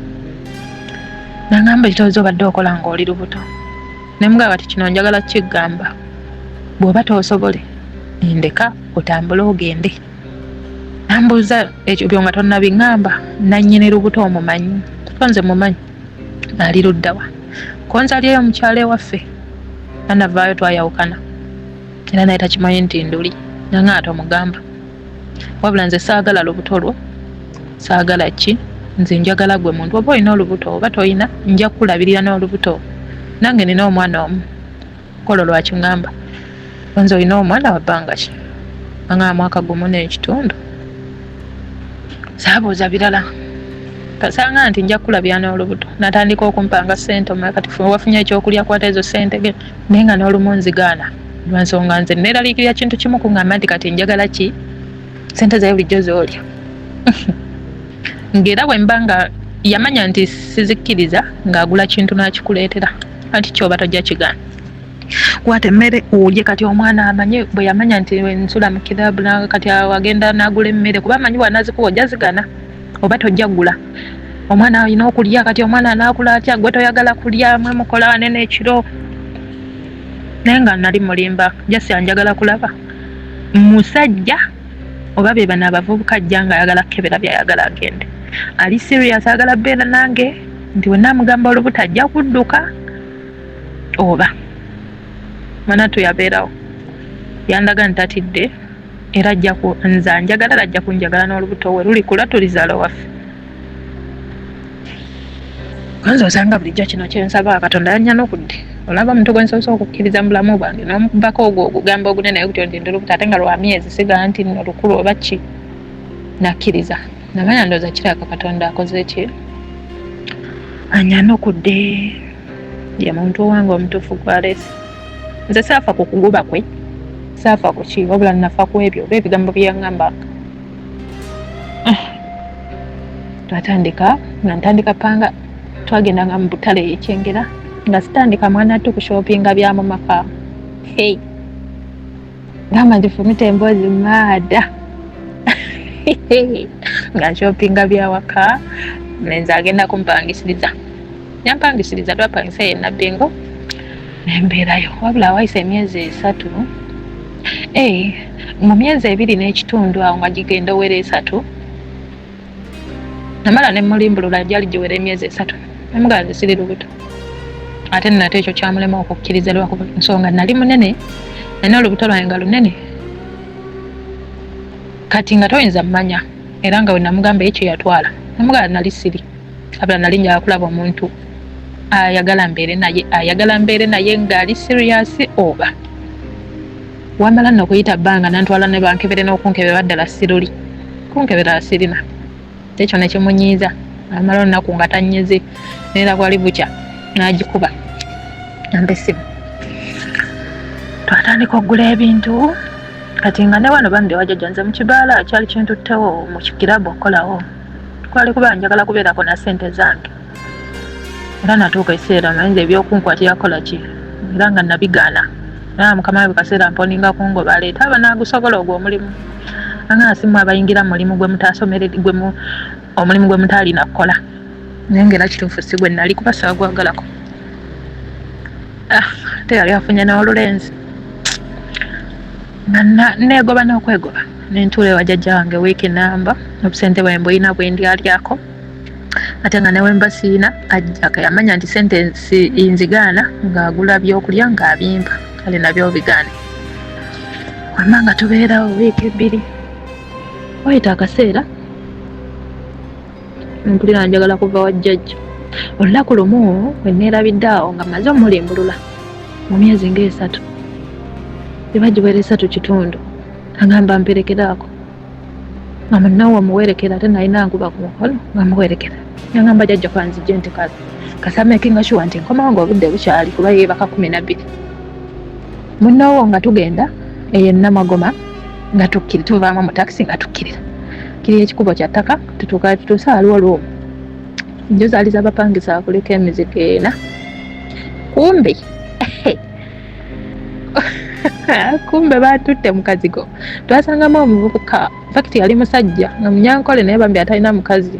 N'aŋŋamba ekitoozi obadde okola ng'oli lubuto, ne mugamba kati kino njagala kukigamba, bw'oba toosobole ndeka otambule ogende. Nambuuza ekyo byo nga tonnabiŋŋamba, nannyini lubuto omumanyi? Ko nze mumanyi, ali luddawa? Ko nze ali eyo mukyalo ewaffe, anavaayo twayawukana, era naye takimanyi nti nduli. Nanga tomugamba, wabula nze saagala lubuto lwo, saagala ki, nze njagala gwe muntu, oba olina olubuto oba toyina, nja kukulabirira n'olubuto, nange nina omwana omu. Kolo lwakiŋŋamba, nze olina omwana wa bbanga ki? Anga mwaka 1 n'ekitundu. Saabuuza birala, kasanga nti nja kukulabira n'olubuto. Natandika okumpanga ssente, omala kati wafunye ekyokulya, kwata ezo ssente, naye nga n'olumu nzigaana lwansonga nze neeraliikirira kintu kimu, kuŋŋamba nti kati njagala ki, ssente zaye bulijjo z'olya. Ng'era bwe mba nga yamanya nti sizikkiriza, ng'agula kintu n'akikuleetera, anti kyoba tojja kigaana, kwata emmere olye. Kati omwana amanye, bwe yamanya nti nsula mu kiraabu, kati agenda n'agula emmere, kuba amanyi bw'anaazikuwa ojja zigana oba tojja ggula. Omwana alina okulya, kati omwana anaakula atya gwe toyagala kulya, mwe mukola wanene ekiro. Naye nga nali mulimba, jasi anjagala kulaba musajja oba be bano abavubuka ajja nga ayagala kukebera byayagala agende, ali serious, ayagala beera nange, nti we naamugamba olubuto ajja kudduka. Oba mwana tuyabeerawo yandaga nti tatidde, era ajja ku nze anjagala, era ajja kunjagala n'olubuto we lulikula tulizaala waffe. Kwanza osanga bulijjo kino kyensaba Katonda yannyanukudde, olaba omuntu gwe nsoose okukkiriza mu bulamu bwange n'omukubako ogwo ogugamba ogunene gutyo nti ndi lubuto, ate nga lwa myezi, sigaa nti nno lukulu oba ki, nakkiriza namanya ndowooza kirabika Katonda akoze ki, anyanukudde, ye muntu owange omutuufu gwaleese. Nze saafa ku kuguba kwe, saafa ku ki, wabula nafa ku ebyo oba ebigambo bye yaŋŋambanga. Twatandika nga ntandika panga, twagendanga mu butale ekyengera, nga sitandika mwana tu kushoppinga bya mu maka. Hey, gamba nti fumita emboozi maada, nga nshoppinga byawaka, nenze agenda kumpangisiriza, yampangisiriza, twapangisa ye Nabbingo nembeerayo. Wabula wayise emyezi 3, mu myezi 2 n'ekitundu awo nga gigenda owera 3, namala ne mulimbulula gyali giwera emyezi 3, nemugamba nze siri lubuto. Ate nate ekyo kyamulema okukkiriza lwakuba nsonga nali munene, nalina olubuto lwange nga lunene, kati nga toyinza mmanya. Era nga we namugamba ekyo yatwala, namugamba nali siri, abula nali njagala kulaba omuntu ayagala mbeere naye, ayagala mbeere naye ng'ali serious. Oba wamala nno okuyita bbanga nantwala ne bankebere n'okunkebera, ddala siruli kunkebera sirina, ekyo nekimunyiiza. Amala olunaku nga tanyize, neera bwali bukya n'agikuba nampa essimu. Twatandika okugula ebintu, kati nga ne wano bambi wajjajja nze mu kibaala kyali kintuttewo mu kikirabu okukolawo kwali kuba njagala kubeerako na ssente zange. Era natuuka ekiseera naye nze ebyokunkwatira kukola ki, era nga nabigaana. Naye mukama we buli kaseera mponinga kungoba aleete abanaagusobola ogwo omulimu. Anga si mmwe abayingira mu mulimu gwe mutaasomere gwe mu omulimu gwe mutaalina kukola. Naye ng'era kituufu si gwe nnali kuba saagwagalako. Ah, ate yali afunye n'olulenzi. Nga neegoba n'okwegoba ne ntuula ewa jjajja wange wiiki nnamba obusente bwe mbulina bwe ndyalyako. Ate nga ne bwe mba sirina ajja yamanya nti ssente nzigaana ng'agula byokulya ng'abimpa kale nabyo obigaane. Wamma nga tubeerawo wiiki ebbiri wayita akaseera mpulira njagala kuva wa jjajja. Olunaku lumu we neerabidde awo nga mmaze omulimbulula mu myezi ng'esatu giba giwera esatu kitundu agamba mperekeraako. Nga munnawe omuwerekera ate nalina nkuba ku mukono nga muwerekera nangamba jajja kwanzijje nti kasa making sure nti nkomawo nga obudde bukyali kuba yeebaka 12. Munnawo nga tugenda eyo e Namagoma nga tukkiri tuvaamu mu takisi nga tukkirira kiri ekikubo kya ttaka tutuuka tutuuse waliwo luumu enju zaali z'abapangisa kuliko emizigo ena kumbe kumbe batutte mu kazigo twasangamu omuvubuka fact yali musajja nga munyankole naye bambi atalina mukazi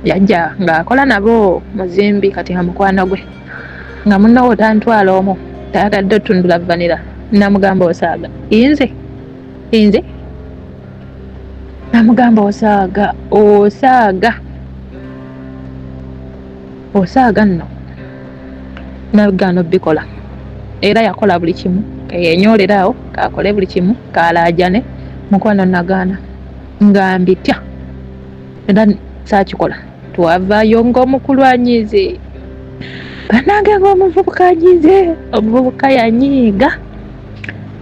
yajja ng'akola nabo muzimbi kati nga mukwano gwe nga munnowo tantwala omu tayagadde otundula vanira namugamba osaaga inze inze namugamba osaaga osaaga Osaaga nno nagaana obikola era yakola buli kimu keyenyoolera awo kakole buli kimu kalaajane mukwano nagaana nga mbitya era saakikola twavaayo ng'omukulu anyiize banange ng'omuvubuka anyiize omuvubuka yanyiiga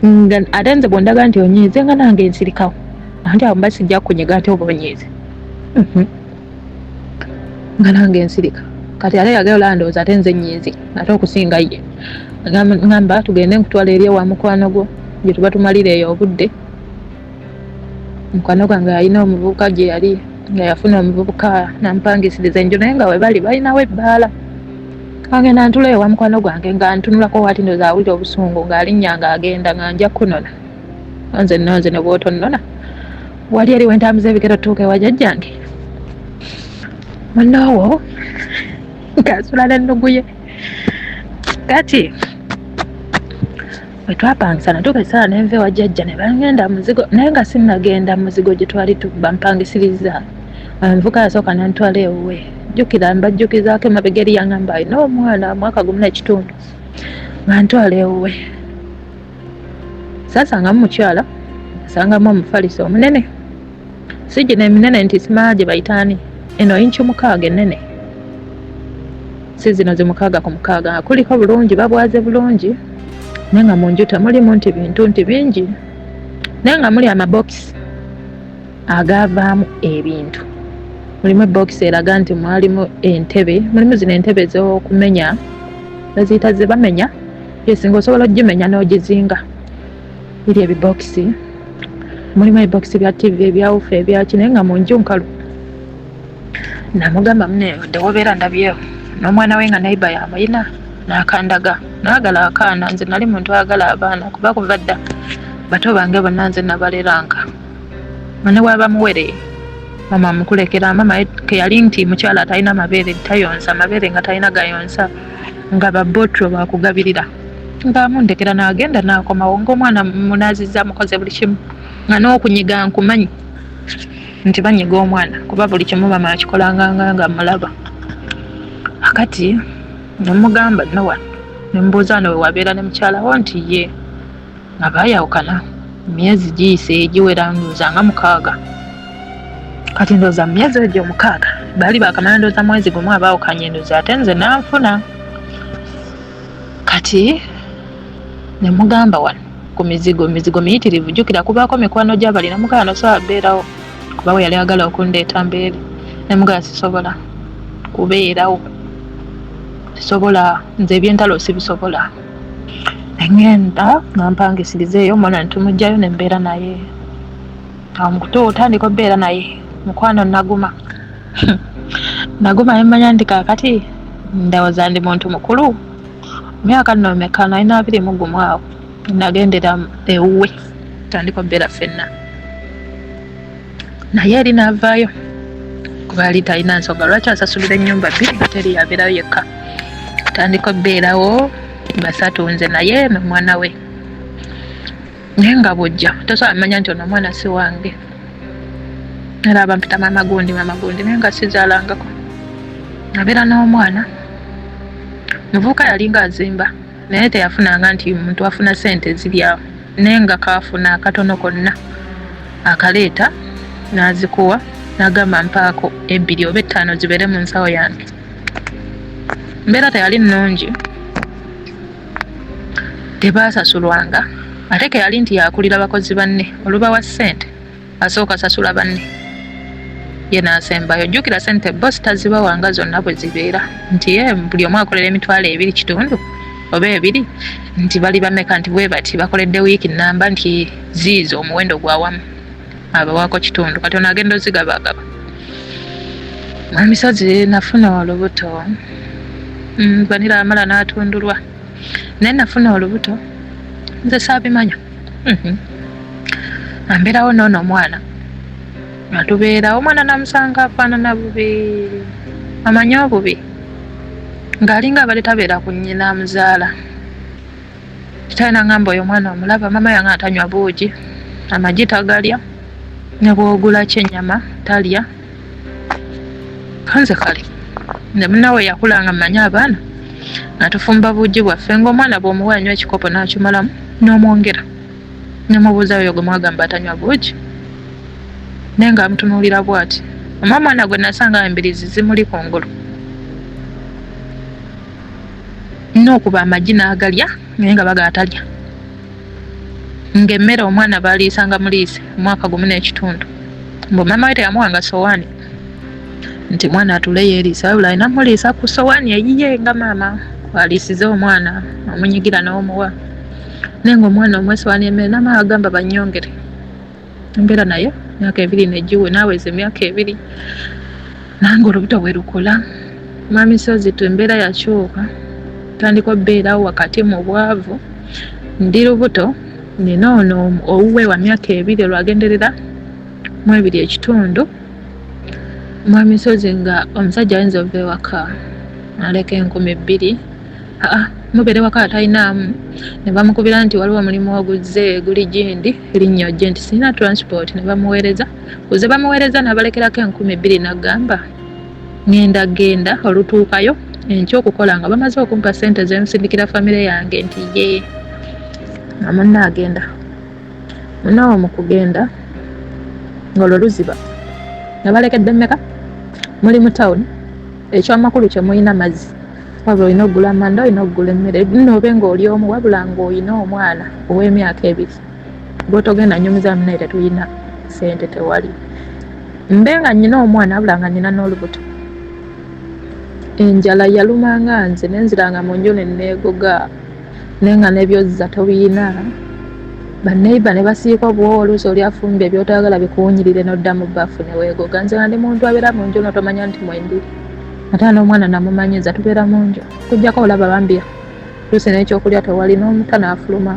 nga ate nze bwondaga nti onyiize nga nange nsirikawo anti awo mba sijja kunyiga nti oba onyiize. Nga nange nsirika kati ate yagala olaba ndowooza ate nze nnyinzi ate okusinga ye. Ngamba tugende nkutwala eri ewa mukwano gwo gye tuba tumalira eyo obudde. Mukwano gwange yalina omuvubuka gye yali nga yafuna omuvubuka nampangisiriza enju naye nga webali balinawo ebbaala. Agenda ntula ewa mukwano gwange nga ntunulako waati ndowooza awulira obusungu ng'alinnya ng'agenda nga nja kunona. Nze nno nze ne bw'otonnona wali eri wentambuza ebigere otuuka ewa jjajjange munoowo ng'asula n'ennugu ye. Kati bwe twapangisa natuuka ekiseera ne nva ewa jjajja ne bangenda muzigo naye nga sinnagenda muzigo gye twali bampangisiriza. Omuvubuka yasooka n'antwala ewuwe jjukira mbajjukizaako emabega eri yangamba alina omwana mwaka gumu n'ekitundu ng'antwala ewuwe. Saasangamu mukyala, nasangamu omufaliso omunene. Si gino eminene nti simanya gye bayita ani, eno inchi mukaaga ennene. Si zino zi mukaaga ku mukaaga, nga kuliko bulungi, babwaze bulungi, naye nga mu nju temulimu nti bintu nti bingi, naye nga muli amabokisi agaavaamu ebintu. Mulimu ebokisi eraga nti mwalimu entebe, mulimu zino entebe ez'okumenya, baziyita ze bamenya. Yes, ng'osobola ogimenya n'ogizinga. Biri ebibokisi, mulimu ebibokisi bya ttivi, ebyawufu, ebyaki naye nga mu nju nkalu. Namugamba mune wadde wobeera ndabyewo n'omwana we nga neighbor yamuyina n'akandaga. Naagala akaana, nze nali muntu ayagala abaana kuba kuva dda bato bange bonna nze nabaleranga. Nga ne bw'aba muwere maama amukulekera. Maama ke yali nti mukyala atalina mabeere tayonsa, amabeere nga talina gayonsa. Nga ba botro bakugabirira ng'amundekera n'agenda n'akomawo ng'omwana munaazizza mukoze buli kimu nga n'okunyiga nkumanyi nti banyiga omwana kuba buli kimu mama akikolanga nga nga mulaba. Akati ne mugamba nno wano ne mubuuza wano we wabeera ne mukyala wo nti ye nga baayawukana emyezi giyise giwera ndowooza nga mukaaga. Kati ndowooza mu myezi egyo omukaaga baali baakamala ndowooza mwezi gumu abaawukanye ndowooza ate nze nanfuna. Kati ne mugamba wano ku mizigo, emizigo miyitirivu jjukira kubaako mikwano gy'abali ne mugamba nosobola beerawo kuba we yali ayagala okundeeta mbeere ne mugamba sisobola kubeerawo sisobola nze eby'entalo sibisobola. Ne ŋŋenda n'ampangisiriza eyo omwana ne tumuggyayo ne mbeera naye. Awo mu kutandika okubeera naye mukwano naguma naguma ne mmanya nti kaakati ndowooza ndi muntu mukulu myaka nno meka nalina 21 awo. Nagendera ewuwe tandika obeera ffenna naye eri n'avaayo kuba yali talina nsonga lwaki asasulira ennyumba bbiri nga teri yabeerayo yekka. Tandika obeerawo basatu, nze naye n'omwana we, naye nga bw'ojja tosobola manya nti ono omwana si wange. Era bampita maama gundi, maama gundi, naye nga sizaalangako. Abeera n'omwana muvubuka, yalinga azimba naye teyafunanga nti muntu afuna sente ziri awo, naye nga kaafuna akatono konna akaleeta n'azikuwa n'agamba mpaako ebbiri oba ettaano zibeere mu nsawo yange. Mbeera teyali nnungi, tebaasasulwanga, ate ke yali nti yakulira bakozi banne. Olubawa ssente asooka sasula banne, ye n'asembayo. Jjukira sente bosi tazibawanga zonna bwe zibeera nti ye buli omu akolera 20,000 oba 2, nti bali bameka, nti bwe bati bakoledde wiiki nnamba, nti ziizo omuwendo gwawamu abawaako kitundu. Kati ono agenda ozigabagaba. Mwami Sozi, nafuna olubuto. Vanilla amala n'atundulwa, naye nafuna olubuto nze saabimanya. Ambeerawo noono omwana atubeerawo, omwana namusanga afaanana bubi, amanyi obubi ng'alinga abadde tabeera ku nnyina amuzaala. Kitaawe nangamba, oyo omwana omulaba, maama yange atanywa buugi, amagi tagalya, ne bw'ogula ki ennyama talya. Kanze kale nze munnawe yakulanga mmanyi abaana nga tufumba buugi bwaffe, ng'omwana bw'omuwa anywa ekikopo n'akimalamu n'omwongera. Nemubuuza, oyo gwe mwagamba atanywa buugi? Naye nga amutunuulira bw'ati oma omwana gwe nasanga embirizi zimuli kungulu n'okuba amagi n'agalya, naye nga baga atalya. Ng'emmere omwana baaliisanga muliise omwaka gumu n'ekitundu, mbu maama we teyamuwanga sowaani nti mwana atule yeeriisa, wabula alina muliisa ku sowaani eyiye nga maama aliisize omwana, omunyigira n'omuwa, naye ng'omwana omuwa esowaani emmere n'amala agamba bannyongere. Embeera naye myaka 2 negiwe naaweza emyaka 2 nange olubuto bwe lukula. Mwami Sozi, tu embeera yakyuka, tandika obeerawo wakati mu bwavu. Ndi lubuto, nina ono owuwe wa myaka 2 olwagenderera mu ebiri ekitundu. Mwami Sozi, nga omusajja ayinza ova ewaka aleka 2000, aa mubeere waka atalinaamu, ne bamukubira nti waliwo omulimu oguzze guli gindi linnya ojje, nti sirina transport, ne bamuweereza kuze bamuweereza n'abalekerako 2000, n'agamba ŋŋenda genda olutuukayo enkya okukola nga bamaze okumpa ssente zensindikira famire yange, nti ye nga munne agenda munaawo mu kugenda ng'olwo luziba nga balekedde mmeka. Muli mu tawuni, ekyamakulu kye mulina mazzi, wabula olina okugula amanda, olina okugula emmere nno, obe ng'oli omu, wabula ng'olina omwana ow'emyaka 2 gw'otogenda nyumiza munaye tetulina ssente tewali. Mbe nga nnyina omwana wabula nga nnyina n'olubuto, enjala yalumanga nze nenziranga mu nju ne neegoga, naye nga n'ebyozza tobiyina. Banneiba ne basiika obuwoowo, oluusi oli afumbye by'otoyagala bikuwunyirire n'odda mu bbaafu ne weegoga. Nze nga ndi muntu abeera mu nju n'otomanya nti mwendi, ate n'omwana namumanyiza tubeera mu nju, okuggyako olaba bambi oluusi n'ekyokulya tewali n'omuta n'afuluma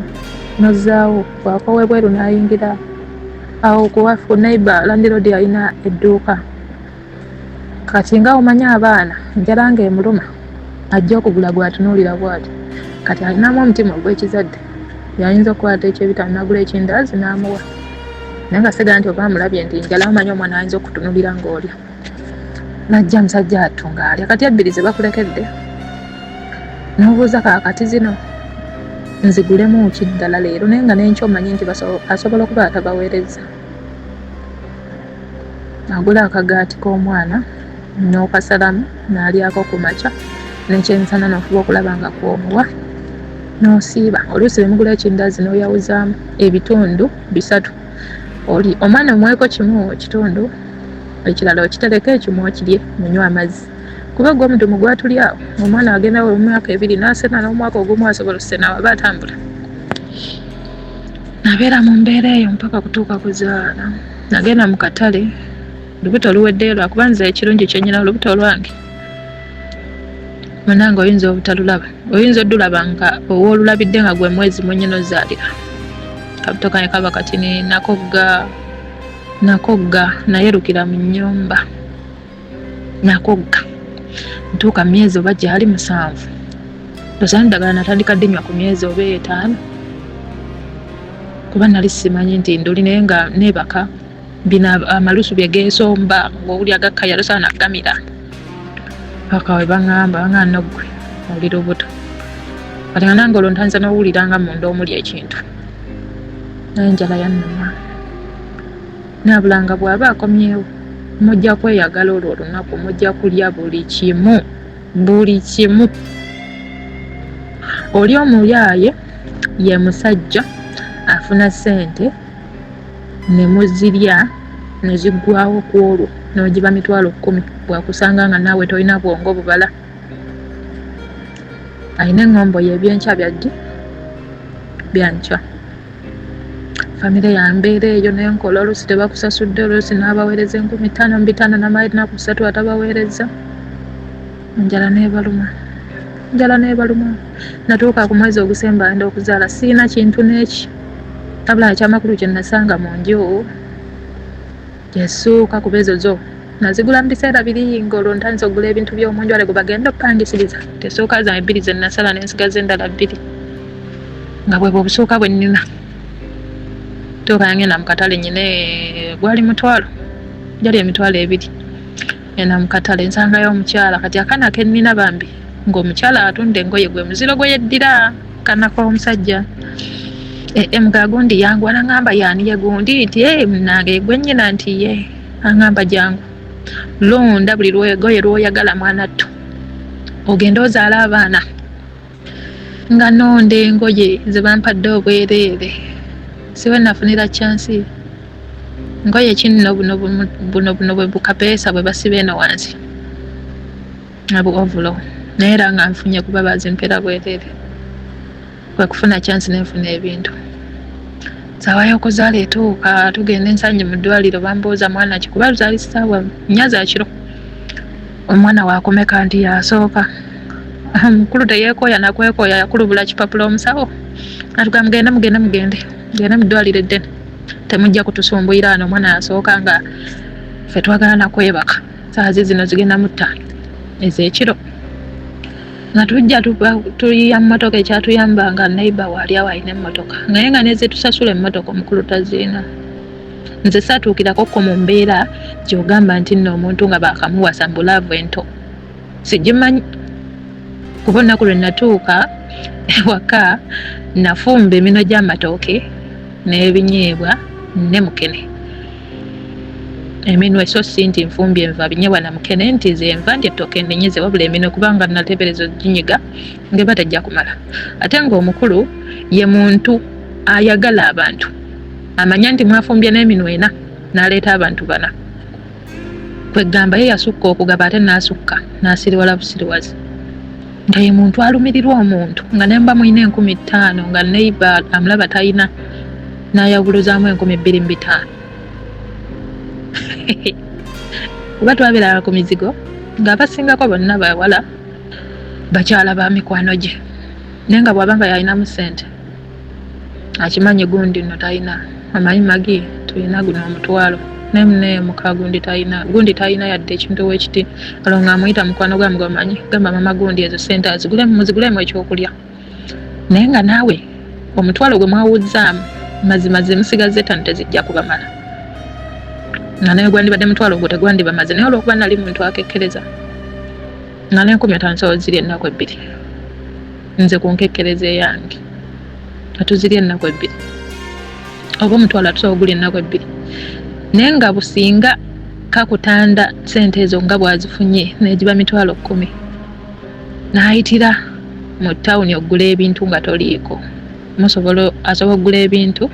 n'ozzaawo bw'akoowa ebweru n'ayingira awo ku neighbor landlord alina edduuka. Kati nga omanyi abaana, enjala ng'emuluma, ajja okugula gw'atunuulira bw'ati. Kati alinamu omutima ogw'ekizadde, yayinza okukwata ekyebitaano n'agula ekindaazi n'amuwa, naye nga sigala nti oba amulabye nti njala. Omanyi omwana ayinza okutunuulira ng'olya, najja musajja attu ng'alya. Kati ebbiri ze bakulekedde n'obuuza, kaakati zino nzigulemu ki ddala leero? Naye nga n'enkya omanyi nti asobola okuba atabaweereza. Agula akagaati k'omwana n'okasalamu n'alyako ku makya n'ekyemisana, n'ofuba okulaba nga kwomuwa n'osiiba. Oluusi bwe mugula ekindaazi n'oyawuzaamu ebitundu bisatu, oli omwana omuweeko kimu ekitundu, ekirala okitereke, ekimu okirye munywe amazzi, kuba gwe omudumu gwatuli awo. Omwana agenda mu myaka 2 n'asena, n'omwaka ogumu asobola okusena aba atambula. Nabeera mu mbeera eyo mpaka kutuuka kuzaala. Nagenda mu katale lubuto luweddeyo, lwakuba nze ekirungi kyenyina olubuto lwange. Munange oyinza obutalulaba, oyinza odulaba nga owoolulabidde nga gwe mwezi mwenyini ozaalira. Kabuto kange kaba katini, nakogga nakogga, nayerukira mu nnyumba nakogga, ntuuka myezi oba gyali 7, ndoza ndagala natandika dinywa ku myezi oba 5, kuba nali simanyi nti nduli, naye nga neebaka bino amalusu bye geesomba ng'owulira gakka yalosa nagamira paka we baŋŋamba baŋŋamba noggwe oli lubuto. Kati nga nange olwo ntandise n'owulira nga munda omuli ekintu, naye enjala yannuma. Naabulanga bw'aba akomyewo mujja kweyagala olwo olunaku, mujja kulya buli kimu, buli kimu. Oli omuyaaye ye musajja afuna ssente ne muzirya ne ziggwawo ku olwo n'ogiba 100,000, bw'akusanga nga naawe tolina bwongo bubala. Alina eŋŋombo ye ebyenkya byaddi byankya. Famire yambeera eyo nenkola, oluusi tebakusasudde, oluusi n'abaweereza 5,500 namala ennaku 3 atabaweereza. Enjala neebaluma, enjala neebaluma. Natuuka ku mwezi ogusemba ngenda okuzaala siina kintu n'eki, wabula ekyamakulu kye nasanga mu nju yessuuka, kuba ezo zo nazigula mu biseera biri ng'olwo ntandise okugula ebintu by'omu nju, ale gwe bagenda okupangisiriza tessuuka zange 2 ze nasala ne nsigaza endala 2, nga bwe obusuuka bwe nnina. Tuuka ngenda mu katale nnyina gwali 1,000, gyali 20,000. Ngenda mu katale nsangayo omukyala, kati akaana ke nnina bambi ng'omukyala atunda engoye gwe muziro gwe yeddira kana k'omusajja. Muga gundi yangu, anaŋŋamba yaani ye gundi nti munnange gwe nnyina nti ye, aŋŋamba jangu londa buli lwegoye lw'oyagala mwanattu ogende ozaale abaana. Nga nonda engoye ze bampadde obwereere, siwe nafunira chance ngoye kinno buno buno buno bwe bukapeesa bwe basiba eno wansi abu ovulo, naye era nga nfunye kuba bazimpeera bwereere, kwe kufuna chance nenfuna ebintu. Ssaawa y'okuzaala etuuka, tugenda Ensangi mu ddwaliro, bambuuza mwana ki, kuba zaali ssaawa 4 za kiro. Omwana waakumeka nti yasooka. Omukulu teyeekooya nakwekooya, yakulubula kipapula omusawo atugamba mugende mugende mugende mugende mu ddwaliro eddene, temujja kutusumbuyira wano, omwana yasooka nga ffe twagala nakwebaka. Ssaawa zino zigenda mu 5 ez'ekiro nga tujja tuyiya mmotoka, ekyatuyamba nga neighbor waali awo alina emmotoka, naye nga nezetusasula emmotoka omukulu taziina. Nze saatuukirako ko mu mbeera gy'ogamba nti nno omuntu nga baakamuwasa mbu love ento sigimanyi, kuba olunaku lwe natuuka ewaka nafumba eminwe gy'amatooke n'ebinyeebwa ne mukene. Eminwe so si nti nfumbye enva binyeebwa na mukene nti ze nva nti ettooke ndinyize, wabula eminwe kubanga nateebereza oginyiga ng'eba tejja kumala. Ate ng'omukulu ye muntu ayagala abantu, amanya nti mwafumbye n'eminwe 4 n'aleeta abantu 4, kwegamba ye yasukka okugaba ate n'asukka n'asiriwala busiriwazi, nga ye muntu alumirirwa omuntu nga ne mba mulina 5,000 nga neighbor amulaba talina n'ayawuluzaamu 2,500. Kuba twabeeranga ku mizigo ng'abasingako bonna bawala bakyala ba mikwano gye, naye nga bw'aba nga yalinamu ssente akimanyi gundi nno talina, amanyi magi tulina guno 1,000, naye munnaye muka gundi talina, gundi talina yadde ekintu ow'ekiti. Olwo ng'amuyita mukwano gwe amugamanyi gamba mama gundi ezo ssente azigulemu muzigulemu ekyokulya, naye nga naawe 1,000 gwe mwawuzzaamu mazima ze musigaza 5 tezijja kubamala, nga naye gwandibadde 1,000 ogwo tegwandibamaze. Naye olw'okuba nali muntu akekkereza nga n'5,000 nsobola zirya ennaku 2, nze ku nkekkereza eyange nga tuzirya ennaku 2 oba 1,000 atusobola ogulya ennaku 2, naye nga businga kakutanda ssente ezo nga bw'azifunye negiba 10,000 n'ayitira mu tawuni okugula ebintu nga toliiko, musobola asobola okugula ebintu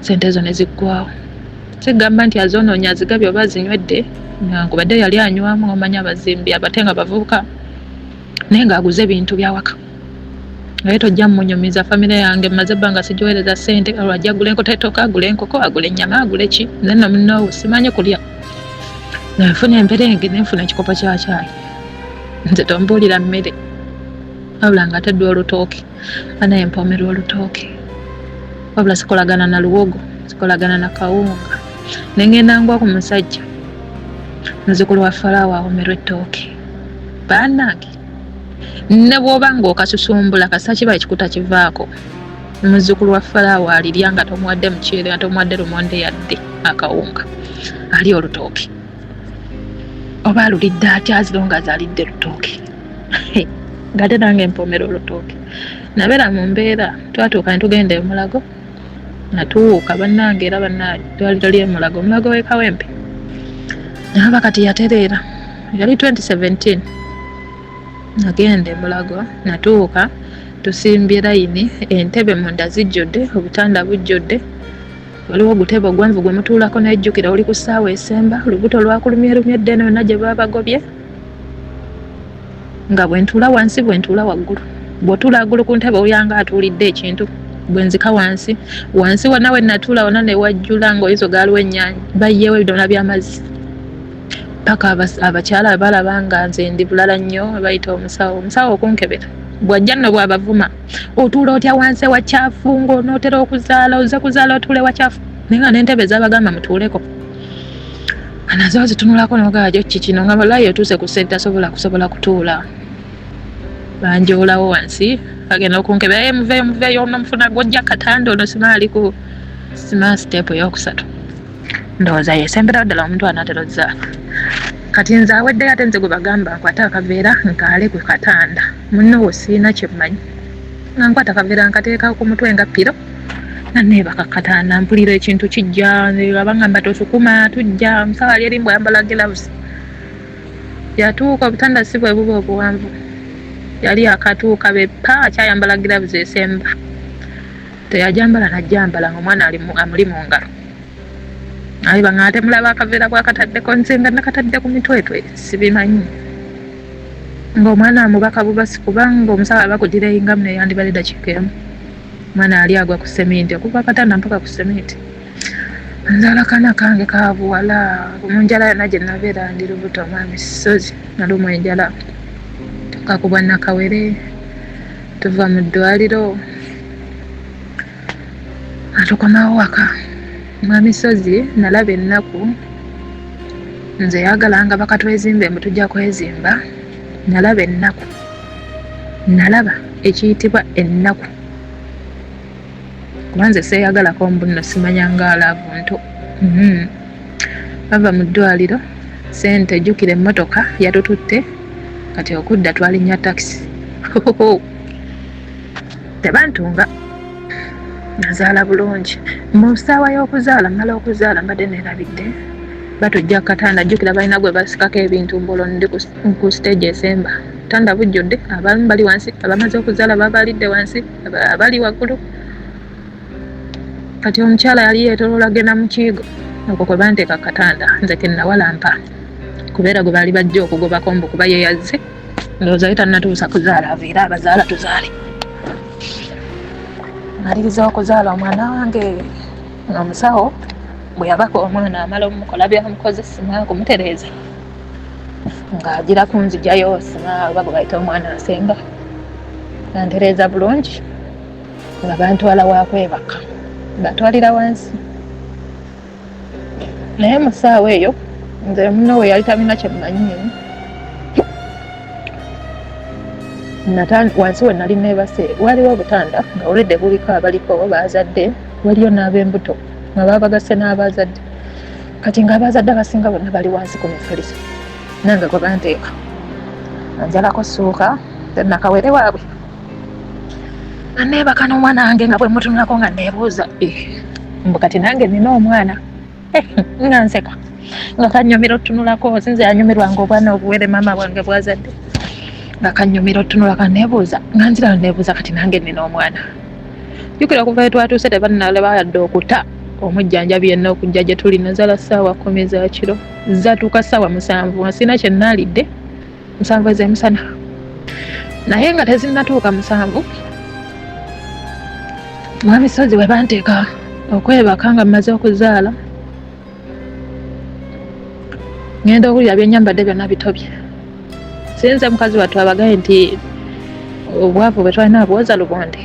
ssente ezo ne ziggwawo. Sigamba nti azoonoonya azigabye oba azinywedde, newankubadde yali anywamu, omanyi abazimbi abate nga bavubuka, naye ng'aguze ebintu byawaka. Naye tojja mmunyumiza famire yange mmaze ebbanga sigiweereza ssente, olwo ajja agula enkota ettooke, agula enkoko, agula ennyama, agule ki, nze nno munnoowo simanyi kulya. Nfuna emberenge ne nfuna ekikopo kya caayi. Nze tombuulira mmere, wabula nga ate dwa olutooke, banaye mpoomerwa olutooke, wabula sikolagana na luwogo, sikolagana na kawunga. Nengenda ngwa ku musajja muzzukulu wa Falaawo awomerwa ettooke. Bannange, ne bw'oba ng'okasusumbula kasita kiba ekikuta kivaako, muzzukulu wa Falaawo alirya nga tomuwadde muceere, nga tomuwadde lumonde yadde akawunga, ali olutooke. Oba alulidde atya aziro nga azalidde lutooke, ng'ate nange mpoomera olutooke. Nabeera mu mbeera, twatuuka ne tugenda e Mulago. Natuuka bannange, era bannange ddwaliro ly'e Mulago, Mulago w'e Kawempe, naba kati yatereera, yali 2017. Nagenda e Mulago, natuuka tusimbye layini, entebe munda zijjudde, obutanda bujjudde, waliwo ogutebe ogwanvu gwe mutuulako. Nejjukira oli ku ssaawa esemba, olubuto lwakulumyerumye eddene, yonna gye babagobye, nga bwe ntuula wansi, bwe ntuula waggulu, bw'otuula waggulu ku ntebe owulira nga atuulidde ekintu. Bwe nzika wansi, wansi wonna we natuula wonna ne wajjula ng'oyinza ogaaliwo ennyanja, bayiyeewo ebidomola by'amazzi paka abakyala balaba nga nze ndi bulala nnyo. Bayita omusawo, omusawo okunkebera bw'ajja nno bw'abavuma, otuula otya wansi ewakyafu ng'onootera okuzaala? Oze kuzaala otuule wakyafu? Naye nga n'entebe zabagamba mutuuleko nazo zitunulako nogaa jo ki kino, nga walayi otuuse ku sente tasobola kusobola kutuula. Banjoolawo wansi, bagenda okunkebera, "Eh, muveeyo, muveeyo, ono mufuna gwojja katanda ono." Sima ali ku sima step eyokusatu, ndowooza yesemberawo ddala omuntu anaatera ozzaala. Kati nze aweddeyo, ate nze gwe bagamba nkwate akaveera nkaale ku katanda. Munnowo siina kyemmanyi, nga nkwata akaveera nkateeka ku mutwe nga pillow, nga neebaka ku katanda. Mpulira ekintu kijja, abangamba tosukuma tujja. Omusawo ali eri mbw ayambala gloves, yatuuka, obutanda si bwe buba obuwanvu, yali akatuuka beppa akyayambala gloves esemba, teyajambala najjambala nga omwana amuli mu ngalo. Aye banga ate mulaba akaveera bwakataddeko, nze nga nakatadde ku mitwetwe, sibimanyi ng'omwana amubaka bubasi, kubanga omusawo aba kudireyingamu neyandibadde dakiika emu, omwana ali agwa ku seminti, okuva akatanda mpaka ku seminti. Nzaala kaana kange ka buwala. Mu njala yonna gye nabeera ndi lubuto, omwami Sozi nalumwa enjala, tukakubwa nakawere, tuva mu ddwaliro atukomawo waka. Mwami Sozi nalaba ennaku, nze yagalanga bakatwezimbe mbu tujja kwezimba. Nalaba ennaku, nalaba ekiyitibwa ennaku, kuba nze seeyagalako mbu nno simanya nga love nto. Bava mu ddwaliro, sente, jjukira emmotoka yatututte, kati okudda twalinnya takisi. Tebantunga, nazaala bulungi. Mu ssaawa y'okuzaala, mmala okuzaala mbadde neerabidde, batujja katanda, jjukira balina gwe basikako ebintu mbolo, ndi ku stage esemba, tanda bujjudde, abamu bali wansi, abamaze okuzaala babalidde wansi, abali waggulu. Kati omukyala yali yeetoloola genda mu kiigo, okwo kwe banteeka katanda nze kennawalampa, kubeera gwe baali bajja okugobako mbu kuba ye yazze, ndowooza ye tannatuusa kuzaala, aviire abazaala tuzaale. Maliriza okuzaala omwana wange, omusawo bwe yabaka omwana amala omukola byamukoze, sima kumutereeza, ng'agira kunzijayo, sima oba gwe bayita omwana asemba, antereeza bulungi, nga bantwala wakwebaka, batwalira wansi. Naye mu ssaawa eyo nze munno we yali talina kyemmanyi, wansi we nali neebase waliwo obutanda nga olwedde buliko abaliko bazadde, waliyo n'ab'embuto nga babagasse n'abazadde. Kati ng'abazadde abasinga bonna bali wansi ku mifaliso, nange gwe banteeka, anjalako ssuuka nakawere waabwe, nga neebaka n'omwana wange, nga bwe mutunulako nga neebuuza, eh, mbu kati nange nina omwana. Eh, nga nseka, nga kanyumira otutunulako. Sinze yanyumirwanga obwana obuwere maama bwange bwazadde, nga kanyumira otutunula, kaneebuuza, nga nzira neebuuza kati nange nina omwana. Jjukira okuva etwatuuse tebannalaba yadde okuta omujjanjabi yenna okujja gye tuli. Nazala ssaawa 10 za kiro, zatuuka ssaawa 7 nga sirina kye naalidde, 7 ez'emisana, naye nga tezinnatuuka 7, mwami Sozi we banteeka okwebaka nga mmaze okuzaala, ngenda owulira byenyambadde byonna bitobye. Sinze mukazi wattu abagaye nti obwavu bwe twalina bwoza lubonde.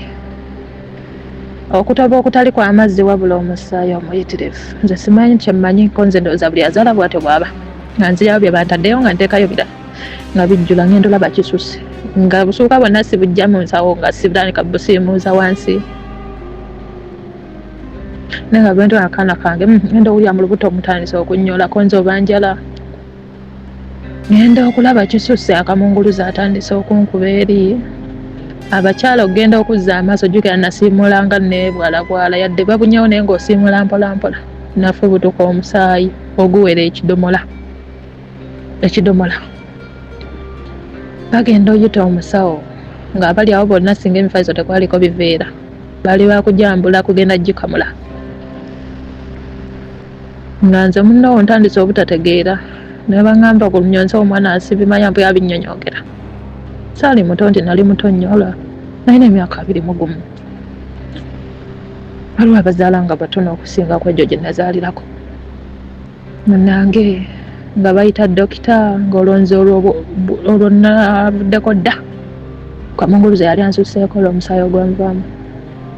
Okutoba okutali kwa mazzi wabula omusaayi omuyitirivu. Nze simanyi kye mmanyi ko nze ndowooza buli azaala bw'atyo bw'aba. Nga nziyayo bye bantaddeyo nga nteekayo birala nga bijjula ngenda olaba kisusse. Nga busuuka bwonna sibuggya mu nsawo nga sibutandika busiimuuza wansi. Naye nga bwe ntwala akaana kange ngenda owulira mu lubuto mutandise okunnyolako nze oba njala. Ngenda okulaba kisusse akamunguluzo atandise okunkuba eri. Abakyala okugenda okuzza amaaso jjukira nasiimuula nga neebwalabwala yadde babunyewo naye ng'osiimuula mpolampola. Nafubutuka omusaayi oguwera ekidomola ekidomola. Bagenda oyita omusawo ng'abali awo bonna singa emifaliso tekwaliko biveera baali bakujambula kugenda gikamula. Nga nze munno ntandise obutategeera ne baŋŋamba ku nnyonsa omwana sibimanya mbu yabinnyonyogera. Saali muto nti nali muto nnyo olwo nalina emyaka 21. Waliwo abazaala nga batono okusinga ku egyo gye nazaalirako. Munnange nga bayita dokita ng'olwo nze olwo navuddeko dda. Kamunguluze yali ansuseeko olw'omusaayi ogwanvaamu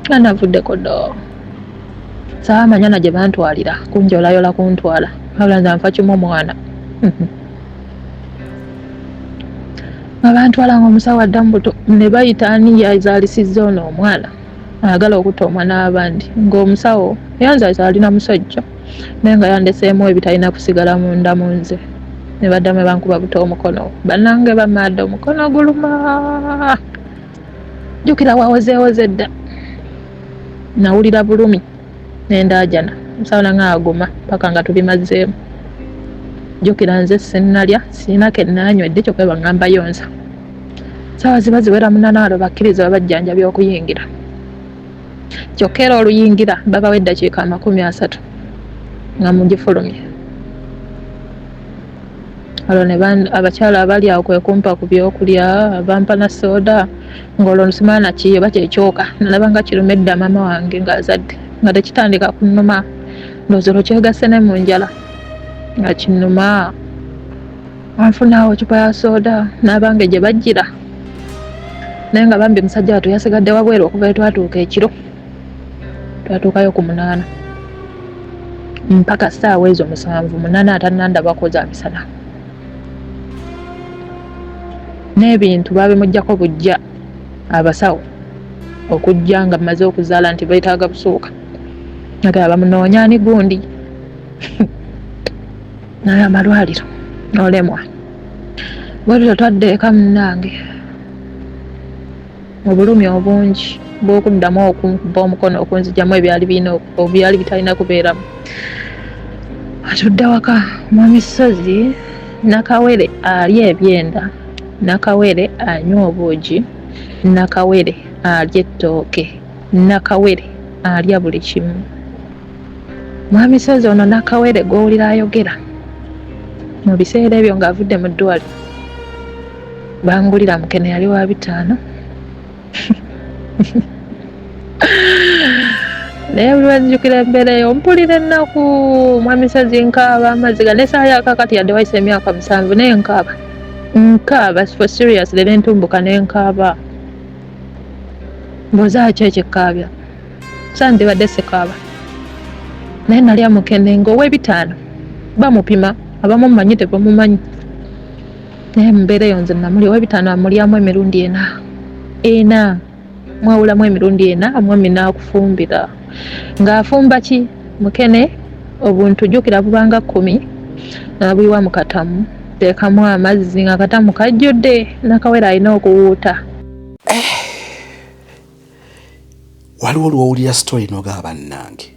nga navuddeko dda. Saamanya na gye bantwalira kunjolayola kuntwala wabula nze nfa kimu omwana nga bantwala nga omusawo adda mu buto ne bayita ani yazalisizza ono omwana ayagala okutta omwana w'abandi ng'omusawo yanzalisa alina musajja naye nga yandeseemu ebitalina kusigala munda mu nze ne baddamu ne bankuba buto omukono bannange bamaadde omukono guluma jjukira wawozeewoze dda nawulira bulumi nendaajana omusawo nange aguma paka nga tubimazeemu jjukira nze sinnalya sirina ke naanywedde kyokka bangamba yonsa saawa ziba ziwera munana alo bakkiriza babajjanjabi okuyingira kyokka era oluyingira babawa eddakiika 30 nga mugifulumye Olwo ne abakyala abali awo kwe kumpa ku byokulya, bampa na sooda ng'olwo nsimala na ki oba kye kyoka. Nalaba nga kiruma edda maama wange ng'azadde nga tekitandika kunnuma, ndowooza olwo kyegasse ne mu njala nga kinnuma. Anfuna awo eccupa ya sooda n'abange gye bajjira naye nga bambi musajja wattu yasigadde wabweru okuva lwe twatuuka ekiro. Twatuukayo ku 8 mpaka ssaawa ezo 7 8 atannandabako za misana. N'ebintu baabimuggyako buggya abasawo okujja nga mmaze okuzaala nti beetaaga busuuka. Nagamba bamunoonya ani gundi naye amalwaliro olemwa. Bwe tutyo twadda eka munnange. Obulumi obungi bw'okuddamu okunkuba omukono okunzigyamu ebyali birina ebyali bitalina kubeeramu. Atudde waka mwami Ssozi Nakawere alya ebyenda, Nakawere anywa obuugi, Nakawere alya ettooke, Nakawere alya buli kimu. Mwami Ssozi ono Nakawere gw'owulira ayogera mu biseera ebyo ng'avudde mu ddwaliro bangulira mukene yali wa 5 naye buli lwenzijukira embeera eyo mpulira ennaku. Mwami Ssozi nkaaba amaziga n'essaawa ya kaakati yadde wayise emyaka 7 naye nkaaba nkaaba for serious leero entumbuka ne nkaaba. Mbuuza ki ekikaabya? Sandibadde sikaaba naye nalya mukene ng'ow'ebitaano bamupima abamu mmanyi tebamumanyi naye mu mbeera eyo nze namulya ow'ebitaano amulyamu emirundi ena ena mwawulamu emirundi ena omwami n'akufumbira ng'afumba ki mukene obuntu jjukira bubanga 10 n'abuyiwa mu katamu teekamu amazzi nga akatamu kajjudde nakawere alina okuwuuta.
Waliwo lw'owulira story n'ogamba bannange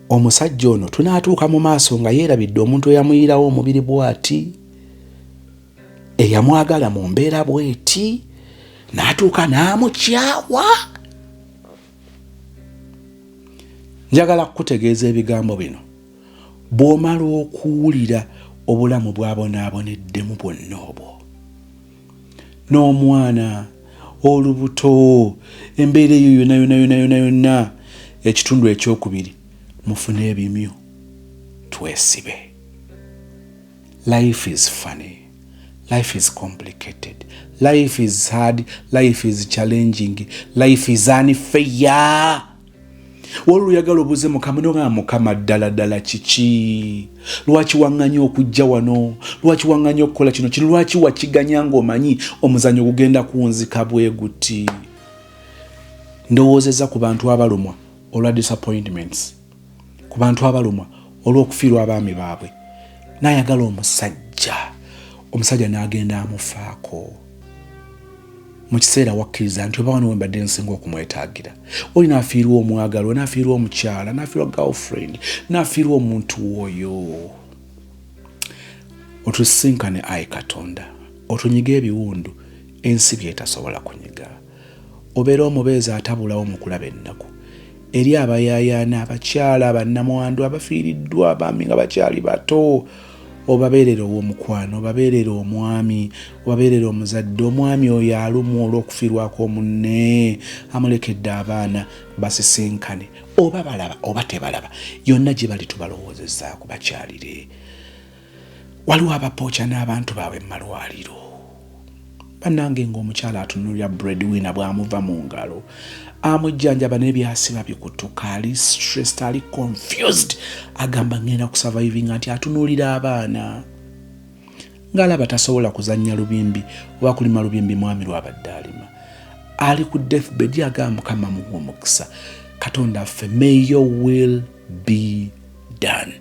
omusajja ono tunaatuuka mu maaso nga yeerabidde omuntu eyamuyirawo omubiri bw'ati eyamwagala mu mbeera bw'eti n'atuuka n'amukyawa. Njagala kukutegeeza ebigambo bino bw'omala okuwulira obulamu bw'abonaaboneddemu bwonna obwo n'omwana olubuto embeera eyo yonna yonna yonna yonna yonna. Ekitundu ekyokubiri mufune ebimyu twesibe. Life is funny, life is complicated, life is hard, life is challenging, life is unfair. Waliwo oyagala obuuze Mukama nogamba, Mukama, ddala ddala kiki? Lwaki waŋŋanya okujja wano? Lwaki waŋŋanya okukola kino kino? Lwaki wakiganya ng'omanyi omuzannyo gugenda kunzika bwe guti? Ndowoozezza ku bantu abalumwa olwa disappointments, ku bantu abalumwa olw'okufiirwa abaami baabwe. N'ayagala omusajja, omusajja n'agenda amufaako mu kiseera wakkiriza nti oba wano wembadde nsinga okumwetaagira. Oli n'afiirwa omwagalwa, n'afiirwa omukyala, n'afiirwa girlfriend, n'afiirwa omuntu oyo. Otusisinkane, ayi Katonda, otunyige ebiwundu ensi byetasobola kunyiga. Obeera omubeezi atabulawo mu kulaba ennaku eri abayaayaana, abakyala bannamwandu abafiiriddwa abaami nga bakyali bato. Obabeerera ow'omukwano, obabeerera omwami, obabeerera omuzadde. Omwami oyo alumwa olw'okufiirwako omunne, amulekedde abaana, basisinkane, oba balaba oba tebalaba, yonna gye bali tubalowoozezaako, bakyalire. Waliwo abapooca n'abantu baabwe mu malwaliro, bannange, ng'omukyala atunulira breadwinner bw'amuva mu ngalo, amujjanjaba n'ebyasiba bikutuka, ali stressed, ali confused, agamba, "Ngenda kusurvivinga." Nti atunuulira abaana ng'alaba tasobola kuzannya lubimbi oba kulima lubimbi mwami lwabadde alima. Ali ku deathbed, agamba, "Mukama, muwa omukisa." Katonda ffe, may your will be done,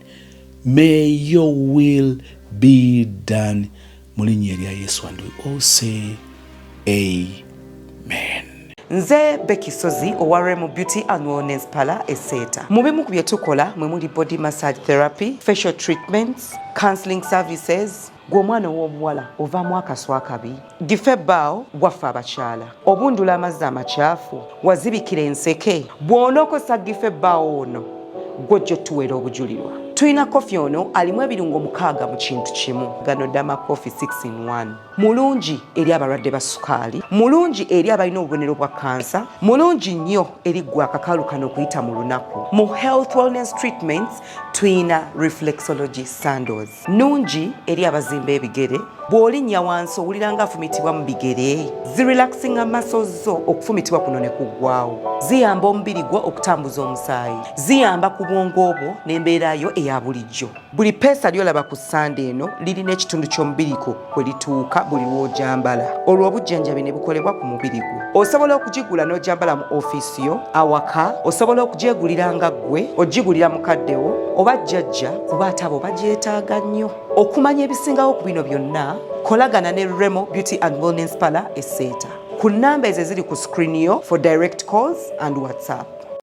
may your will be done, mu linnya erya Yesu. And we all say amen.
Nze Becky Sozi owa Remo Beauty and Wellness Parlour Eseeta. Mu bimu ku bye tukola mwe muli body massage therapy, facial treatments, counseling services. Gwe omwana ow'obuwala ovaamu akaswa akabi, gife ebbaawo gwaffe abakyala, obundula amazzi amakyafu, wazibikira enseke, bw'onookozesa gife ebbaawo ono gwojja otuweera obujulirwa. Tulina kofi ono alimu ebirungo 6 mu kintu kimu. Gano Dama Coffee 6 in 1 mulungi eri abalwadde ba sukaali, mulungi eri abalina obubonero bwa kansa, mulungi nnyo eri ggwe akakalu kano okuyita mu lunaku. Mu health wellness treatments tuyina reflexology sandals, nungi eri abazimba ebigere. Bw'olinnya wansi owulira nga afumitibwa mu bigere, zirelaxinga muscles zo, okufumitibwa kuno ne kuggwawo. Ziyamba omubiri gwo okutambuza omusaayi, ziyamba ku bwongo bwo n'embeera yo eya bulijjo. Buli peesa lyolaba ku sande eno lirina ekitundu ky'omubiri gwo kwe lituuka buli lw'ojambala, olwo obujjanjabi ne bukolebwa ku mubiri gwo. Osobola okugigula n'ojambala mu ofiisi yo, awaka, osobola okugyegulira nga ggwe, ogigulira mukaddewo oba jjajja, kuba ate abo bagyetaaga nnyo. Okumanya ebisingawo ku bino byonna, kolagana ne Remo Beauty and Wellness Parlour Eseeta ku nnamba ezo eziri ku screen yo for direct calls and WhatsApp.